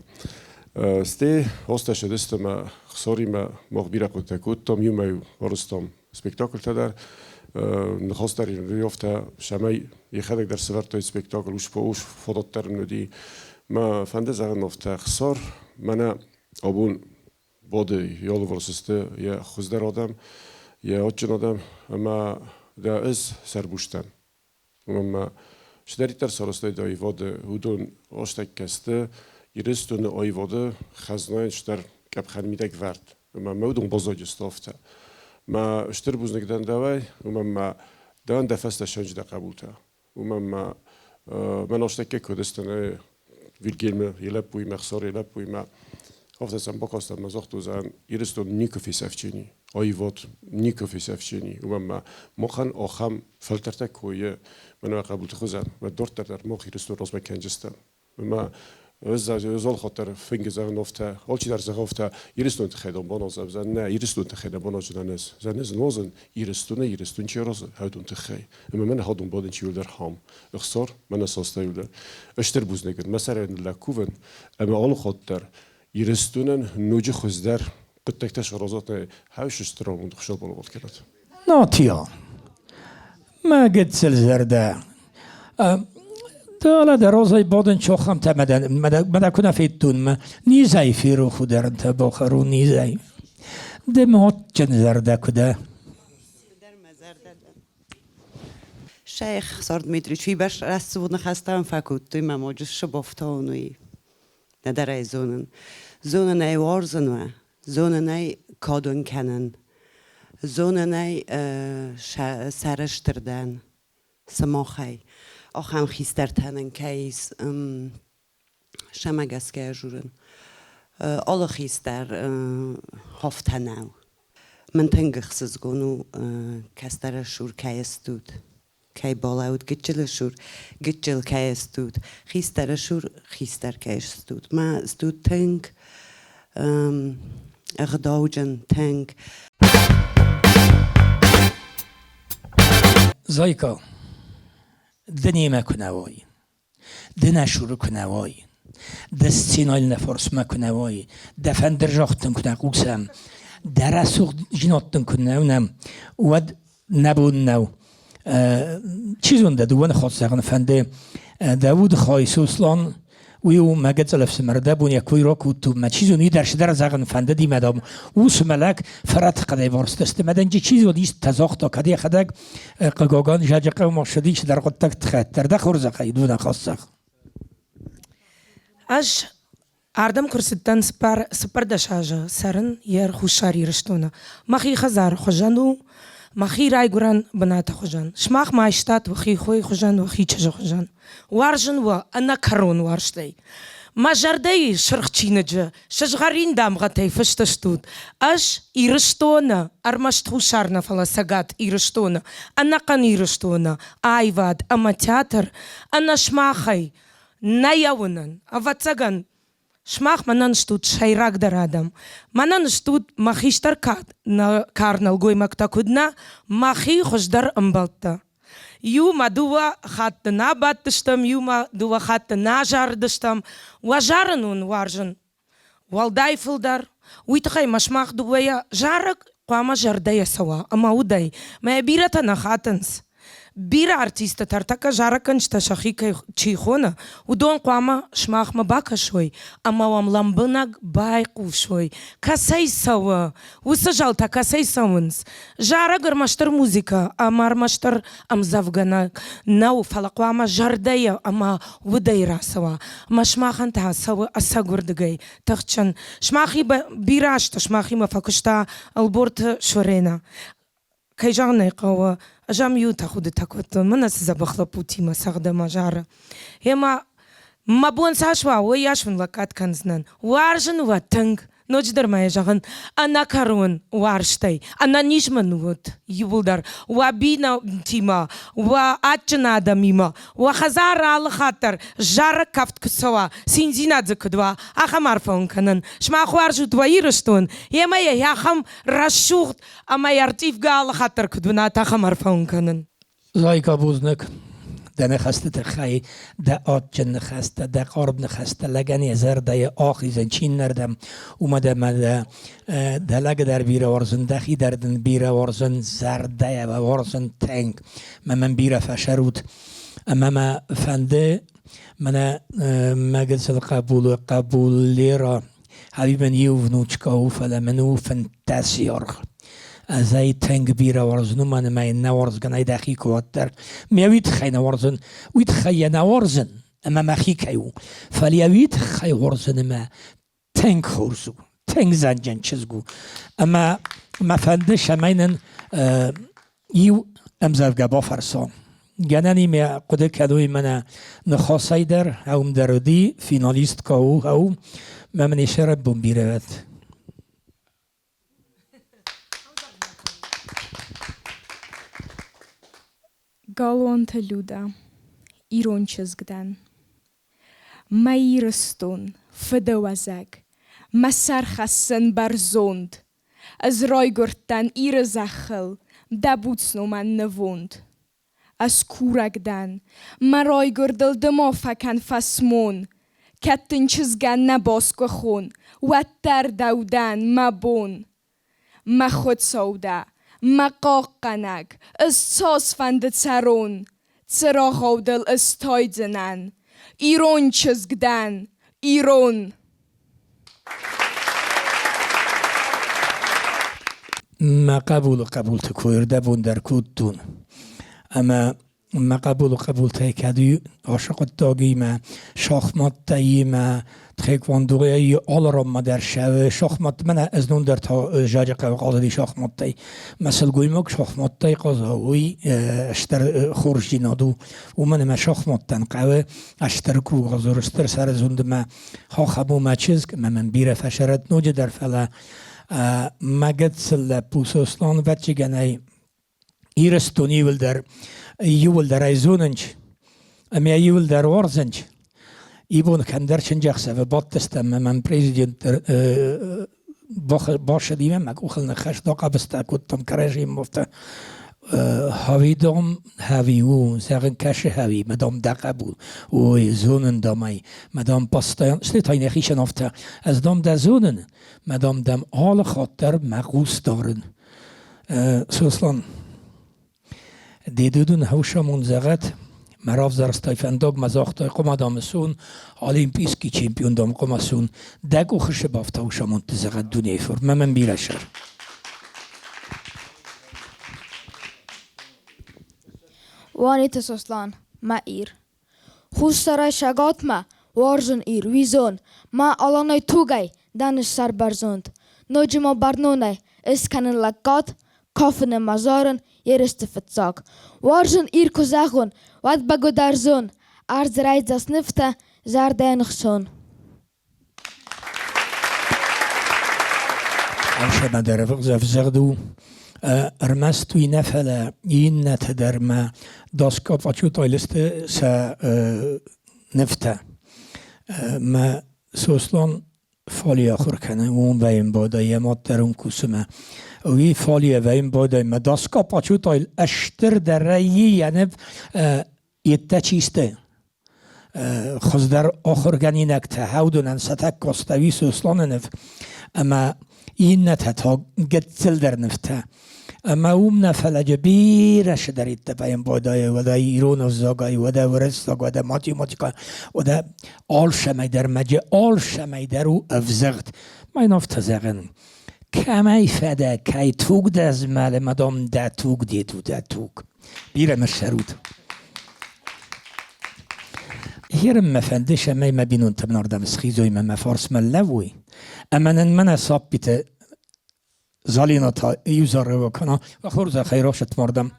Стӕй хостӕ ӕмӕ Ӕхсаримӕ мах бирӕ хъуыдытӕ кодтам, иумӕ арӕзтам спектакльтӕ дӕр. Ныхас дӕр йӕфтӕ, цӕмӕй йӕхӕдӕг дӕр сӕвӕрдтой спектакль, ус ус фадат дӕр ын уыди. Мӕ фӕнды зӕгъын афтӕ, Ӕхсар мӕнӕ абон бады йӕ алыварс сты йӕ хуыздӕр адӕм, йӕ адджын адӕм ӕмӕ дӕ ӕз сӕрбустӕн. Уымӕн ӕмӕ цыдӕриддӕр сарӕзтой аивады, уыдон азтӕккӕ сты Ирыстоны аивады хӕзнайӕн стыр къӕпхӕн мидӕг вӕрд. Ӕмӕ мӕ уыдон баззадысты афтӕ. Мӕ стыр бузныг дӕн дӕуӕй, уымӕн ӕмӕ дӕн дӕ фӕстӕ сӕнджы дӕ хъӕбултӕ. Уымӕн ӕмӕ мӕн азтӕккӕ куы уыдыстӕн Вильгельмы йӕ лӕппуимӕ, Ӕхсары йӕ лӕппуимӕ, афтӕ сӕм бакастӕн ӕмӕ загътон, зӕгъӕн, Ирыстон никуы фесӕфджени, аивад никуы фесӕфджени, уымӕн ӕмӕ махӕн ахӕм фӕлтӕртӕ куы мӕнӕ хъӕбулты хуызӕн, уӕд дарддӕр дӕр мах Ирыстон размӕ кӕнджыстӕм. Ӕмӕ ӕз алхатт дӕр фынгы зӕгъын афтӕ, алчидӕр зӕгъы афтӕ, Ирыстоны тыххӕй дам баназӕм, зӕгъын, нӕ, Ирыстоны тыххӕй дӕ баназын ӕз. Зӕгъын, ӕз нуазын Ирыстоны, Ирыстон чи аразы, уыдон тыххӕй. Ӕмӕ мӕнӕ хӕдон бадын чи уылдӕр хам. Ӕхсар, мӕнӕ састӕй уылдӕр. Стыр бузныг ын, мӕ сӕрӕй ныллӕг кувын, ӕмӕ алы хатт дӕр Ирыстонӕн ноджы хуыздӕр хъуыддӕгтӕ саразат нӕ хӕс стыр амонд Хуыцау балӕвар кӕнӕд. Натиа, мӕ гыццыл зӕрдӕ, Дӕлӕ дӕ розӕй бадын чохӕмтӕ мӕ куы нӕ федтон, мӕ низӕй ферох уыдӕрнтӕ бахӕрон низӕй. Ды модджын зӕрдӕ куы дӕ. Шейх Сор Дмитрич, уыйбӕрц рӕсугъд ныхӕстӕ мын фӕкодтой, мӕ моджы сыбофтон уый. Нӕдӕр ӕй зонын. Зонын ӕй уарзын уӕ, зонын ӕй кадон кӕнын, зонын ӕй сӕрыстыр дӕн сымахӕй. Ахӕм хистӕртӕ нын кӕй ис, сӕмӕ гӕсгӕ журын. Алы хистӕр хафтӕ нӕу. Мын тынг ӕхсызгон у, кӕстӕры сур кӕй стут. Кӕй балӕуд гыццылы сур, гыццыл кӕй стут, хистӕры сур, хистӕр кӕй стут. Ма стут тынг ӕгъдауджын, тынг. Зайка, ды немӕ куы нӕ уай, ды нӕ суры куы нӕ уай, дӕ сценӕйыл нӕ фарсмӕ куы нӕ уай, дӕ фӕндыр загъд дын куы нӕ хъусӕм, дӕ рӕсугъд зинад дын куы нӕ уынӕм, уӕд нӕ бон нӕу. Чи зоны, дӕ дыууӕ ныхас зӕгъын фӕнды. Дӕ уды хай Сослан. Уый у мӕ гыццыл ӕфсымӕр, дӕ бон йӕ кой ракодтон, мӕ чи зоны, уый дӕр цыдӕр зӕгъын фӕндыди мӕ дам, уыцы мӕлӕг фӕрӕт хъӕдӕй барстысты. Мӕ дӕнджы чи зоны, ист та загъта, кӕд йӕхӕдӕг хъыгагӕн зӕджы хъӕумӕ ссыди, цыдӕр хъуыддӕгты хӕддӕр дӕ хорзӕхӕй, дунӕ хӕссӕг. Ӕз ардӕм куы рцыдтӕн 14 азы цӕрын йӕ Хуссар Ирыстоны. Мӕхи хӕдзар хуызӕн у, мӕхи райгуырӕн бынаты хуызӕн. Сымах ма айстат уӕхи хойы хуызӕн, уӕхи чызджы хуызӕн. Уарзын уӕ ӕнӕкӕрон уарзтӕй. Мӕ зӕрдӕйы сырх чиныджы сызгъӕрин дамгъӕтӕй фыст стут. Ӕз Ирыстоны, ӕрмӕст Хуссар нӕ, фӕлӕ Цӕгат Ирыстоны, ӕнӕхъӕн Ирыстоны аивад ӕмӕ театр ӕнӕ сымахӕй нӕ йӕ уынын. Ӕвӕццӕгӕн, сымах мӕнӕн стут сӕйрагдӕр адӕм. Мӕнӕн стут мӕ хистӕр кар нӕлгоймӕгтӕ куыд нӕ, мӕхи хуыздӕр ӕмбӕлттӕ. Иумӕ дыууӕ хатты нӕ бадтыстӕм, иумӕ дыууӕ хатты нӕ зарыдыстӕм. Уӕ зарын уын уарзын уӕлдай фылдӕр. Уый тыххӕй мӕ сымах дыууӕйӕ зарӕг хъуамӕ зӕрдӕйӕ цӕуа ӕмӕ удӕй. Мӕ бирӕтӕ нӕ хатынц. Бирӕ артисттӕ тӕртӕккӕ зарӕггӕнджытӕ сӕхи кӕй чи хоны, уыдон хъуамӕ сымахмӕ бакӕсой ӕмӕ уӕм лӕмбынӕг байхъусой, кӕцӕй цӕуы, уыцы зӕлтӕ кӕцӕй цӕуынц. Зарӕг ӕрмӕстдӕр музыкӕ ӕмӕ ӕрмӕстдӕр ӕмдзӕвгӕнӕг нӕу, фӕлӕ хъуамӕ зӕрдӕйӕ ӕмӕ удӕй рацӕуа. Ӕмӕ сымахӕн та цӕуы ӕцӕг уырдыгӕй тыхджын. Сымахи бирӕ азты сымахимӕ фӕкуыста Ӕлборты Шорена. Кӕй зӕгъын ӕй хъӕуы, ӕз ӕм иу тӕхудытӕ кодтон, мӕнӕ цы дзӕбӕх лӕппутимӕ цӕгъды ӕмӕ зары. Гъемӕ мӕ бон цас уа, уыйас уын лӕггад кӕндзынӕн. Уарзын уӕ тынг. Ноджыдӕр ма йӕ зӕгъын, ӕнӕкӕрон уарзтӕй, ӕнӕниз мын уыд иууылдӕр уӕ бинонтимӕ, уӕ адджын адӕмимӕ, уӕ хӕдзары алы хатт дӕр зарӕг кафт куы цӕуа, циндзинад дзы куыд уа, ахӕм арфӕ уын кӕнын. Сымах уарзут уӕ Ирыстон, йемӕ йӕ ахӕм рӕсугъд ӕмӕ йӕ ӕрттивгӕ алы хатт дӕр куыд уынат, ахӕм арфӕ уын кӕнын. Зайка, бузныг дӕ ныхӕсты тыххӕй, дӕ адджын ныхӕстӕ, дӕ хъарм ныхӕстӕ лӕгӕн йӕ зӕрдӕйы ахизын чиннӕрдӕм, уымӕ дӕ мӕ дӕ лӕг дӕр бирӕ уарзын, дӕхи дӕр дын бирӕ уарзын, зӕрдӕйӕ уарзын тынг. Мӕ мӕм бирӕ фӕсӕрут. Ӕмӕ мӕ фӕнды мӕнӕ мӕ гыццыл хъӕбулы хъӕбул Лера Ӕви мын иу внучка у, фӕлӕ мын у 15 аргъ. Ӕз ӕй тынг бирӕ уарзын, уымӕн ӕмӕ йын нӕ уарзгӕнӕй дӕхи куы уӕддӕр. Ме уый тыххӕй нӕ уарзын, уый тыххӕй йӕ нӕ уарзын, ӕмӕ мӕхи кӕй у. Фӕлӕ йӕ уый тыххӕй уарзын, ӕмӕ тынг хорз у, тынг зӕнджын чызг у. Ӕмӕ мӕ фӕнды, цӕмӕй нын иу ӕмдзӕвгӕ бафӕрсон. Гӕнӕн и мӕ хъуыды кӕнуй мӕнӕ ныхасӕй дӕр, ӕум дӕр уыди, финалист ка у, ӕу, мӕ мын исӕрӕд бон бирӕ уӕд. Галуанты Людӕ, ирон чызг дӕн. Мӕ Ирыстон, фыдыуӕзӕг, мӕ сӕр хӕссын бӕрзонд. Ӕз райгуырдтӕн Иры зӕххыл, дӕ буц номӕн нывонд. Ӕз курӕг дӕн, мӕ райгуырдыл ды ма фӕкӕн фӕсмон. Кӕд дын чызгӕн нӕ басгуыхон, уӕддӕр дӕу дӕн, мӕ бон. Мӕ Хуыцау дӕ, мӕ хъахъхъӕнӕг, ӕз цасфӕнды цӕрон, цырагъау дыл ыстайдзынӕн. Ирон чызг дӕн, ирон! Мӕ хъӕбулы хъӕбулты кой ӕрдӕбон дӕр кодтон. Ӕмӕ мӕ хъӕбулы хъӕбултӕй кӕд ацы хъуыддагимӕ, шахматтӕимӕ, тхэквондойӕ алыронмӕ дӕр сӕ шахмат мӕнӕ ӕзнон дӕр та Зӕджы хъӕуы хъазыди шахматтӕй. Мӕ сылгоймаг шахматтӕй хъаза, уый стыр хорздзинад у, уымӕн ӕмӕ шахматтӕн хъӕуы стыр кругозор, стыр сӕрызундмӕ Хохаб у мӕ чызг, ӕмӕ мын бирӕ фӕсӕрӕд ноджыдӕр, фӕлӕ мӕ гыццыл лӕппу Сослан ӕвӕццӕгӕнӕй Ирыстон иуылдӕр иуылдӕр ӕй зонынч ӕмӕ иуылдӕр уарзынч. Ибон кӕмдӕр чынджӕхсӕвы бадтыстӕм ӕмӕ мӕм президент бацыди мӕ къухыл ныххӕст ахъӕбыстӕ кодтам кӕрӕдзийы афтӕ Хавидом хави у, зӕгъын кӕсы хави, мадам дӕ хъӕбул. Ой, зонын дам ӕй, мадам постоянно, стӕй нӕхицӕн афтӕ, ӕз дам дӕ зонын, мадам дӕм алы хатт дӕр мӕ хъус дарын. Сослан, де дудын хӕусамон зӕгъӕд, Мӕ равзӕрстай фӕндаг, мӕ загътай, хъуымадамы сон, олимпийский чемпион дам хъуымӕ сон. Дӕ къухы шы бафтауы самондты зӕгъӕд дунейы фур. Мӕ мӕн бирӕ сӕр. Уаниты Сослан, мӕ Ир. Хуссарӕй Сӕгатмӕ уарзын Ир, уизон, Мӕ аланӕй тугӕй дӕн ссӕрбӕрзонд. Ноджы ма бӕрнонӕй ыскӕнын лӕггад, Кафын ӕмӕ зарын ерысты фыццаг. Уарзын Ир куы зӕгъон, уӕд бӕгуыдӕр зон, Ӕрдзы райдзаст нывтӕ зӕрдӕйӕн хсон. Алцӕмӕ дӕр ӕвзӕгъд у. Ӕрмӕст уый нӕ, фӕлӕ иннӕтӕ дӕр мӕ доска почутой сӕ нывтӕ. Мӕ Сослан фали ахуыр кӕны, уым вӕййын бадай, йӕ мад дӕр уым кусы мӕ. Уый фалийӕ вӕййын бадай, мӕ доска почутой ӕстырдӕрӕй йӕ ныв Йедтӕ чи сты? Хуыздӕр ахуыргӕнинӕгтӕ Хӕудонӕн сӕ тӕккӕ астӕуи Сосланы ныв ӕмӕ иннӕтӕ та гыццылдӕр нывтӕ. Ӕмӕ уым нӕ фӕлӕджы бирӕ цыдӕридтӕ вӕййын байдайы, уӕдӕ ирон ӕвзагӕй, уӕдӕ уырыссаг, уӕдӕ математикӕ, уӕдӕ алцӕмӕй дӕр мӕджы алцӕмӕй дӕр у ӕвзӕгъд. Ма йын афтӕ зӕгъын, кӕмӕй фӕдӕ, кӕй туг дӕ змӕлы, ма дам, дӕ туг дед у дӕ туг. Бирӕ мӕ ссарут. Херын мӕ фӕнды, цӕмӕй мӕ бинонтӕм ардӕм схизой мӕ мӕ фарсмӕ лӕууой, ӕмӕ нын мӕнӕ саппиты Залина та иу зарӕг кӕна, хорзӕхӕй рацыд мардӕм.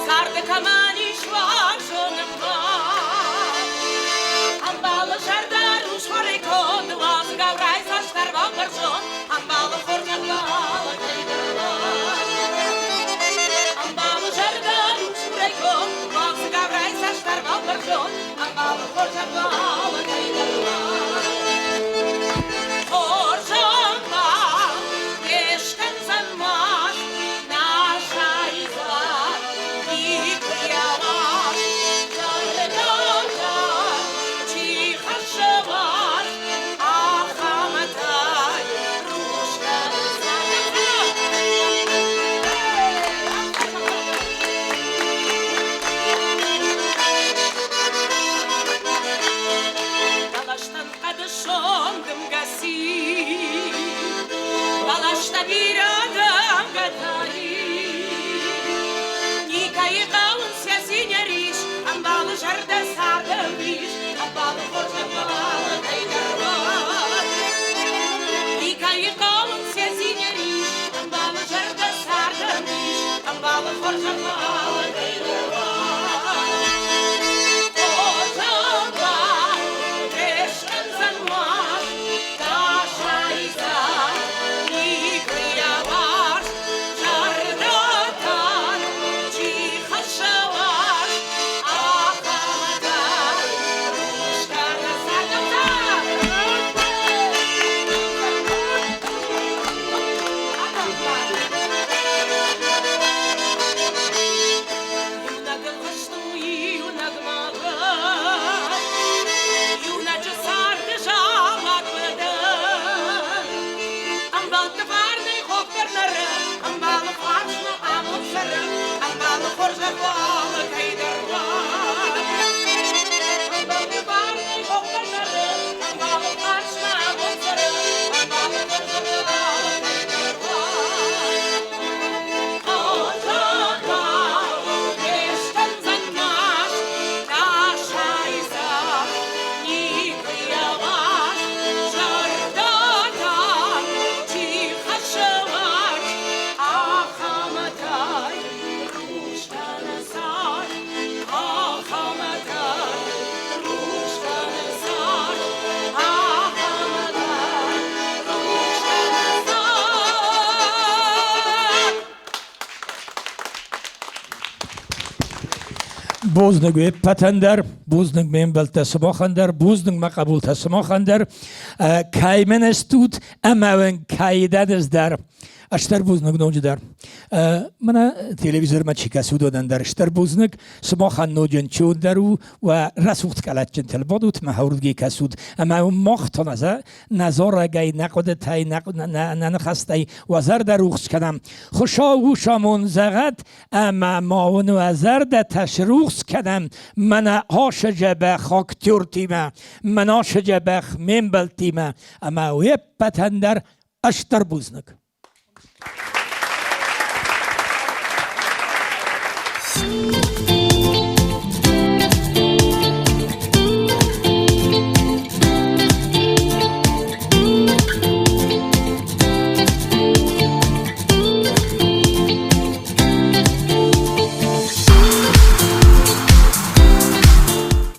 Царды кӕмӕн ис уарзон ӕмбал, Ӕмбалы зӕрдӕ русхорӕй конд, уалдзыгау райдзаст ӕрвау бӕрзонд, Ӕмбалы хорз ӕмбалы Ӕмбалы зӕрдӕ русхорӕй конд, уалдзыгау райдзаст ӕрвау бӕрзонд, Ӕмбалы хорз ӕмбалы Хорз ӕмбал, не скӕндзӕн мах, нӕ сайдзӕн никуы йӕ маст. Зӕрдӕтӕ чи хӕссы маст, ахӕмтӕй рухс Бӕлӕстӕн хъӕды сон дымгӕ цин, Бӕлӕстӕ бирӕ дымгӕтӕ Никӕйы хъӕуынц йӕ цинӕ рис, Ӕмбалы зӕрдӕ царды ӕмбис, Ӕмбалы хорз ӕмбалы кӕйдӕр уат. Никӕйы хъӕуынц йӕ цинӕ рис, Ӕмбалы зӕрдӕ царды ӕмбис, Ӕмбалы хорз ӕмбалы кӕйдӕр уат. Хорз ӕмбал, не скӕндзӕн маст, Дӕсайдзӕн никуы йӕ уарзт, Зӕрдӕтӕн чи хӕссы уарзт, Ахӕмтӕй рухс кӕны цардӕмтӕ. Иунӕг ӕлгъыст у иунӕг мӕгуыр, Иунӕджы царды заман уыдӕн. Ӕмбӕлтты фарнӕй хох дӕр нӕры, Ӕмбалы фарсмӕ амонд цӕры, Ӕмбалы хорзӕх уалы кӕйдӕр уад. Ӕмбӕлтты фарнӕй хох дӕр нӕры, Ӕмбалы фарсмӕ амонд цӕры, Ӕмбалы хорзӕх уалы кӕйдӕр уад. Бузныг уе ппӕтӕн дӕр, бузныг ме мбӕлттӕ сымахӕн дӕр, бузныг мӕ хъӕбултӕ сымахӕн дӕр, кӕй мын стут ӕмӕ уын кӕй дӕн ӕз дӕр. Стыр бузныг ноджыдӕр. Мӕнӕ телевизормӕ чи кӕсы, уыдонӕн дӕр стыр бузныг. Сымахӕн ноджы ӕнцондӕр у уӕ рӕсугъд къӕлӕтджынтыл бадут мӕ хӕрдгӕ кӕсут. Ӕмӕ мах та нӕ зарӕгӕй, нӕ хъуыдытӕй, нӕ ныхӕстӕй уӕ зӕрдӕ рухс кӕнӕм. Хуыцау ус амон зӕгъӕд, ӕмӕ ма уын уӕ зӕрдӕтӕ срухс кӕнӕм мӕнӕ ашы дзӕбӕх актертимӕ, мӕнӕ ашы дзӕбӕх ме мбӕлттимӕ, ӕмӕ уе ппӕтӕн дӕр стыр бузныг.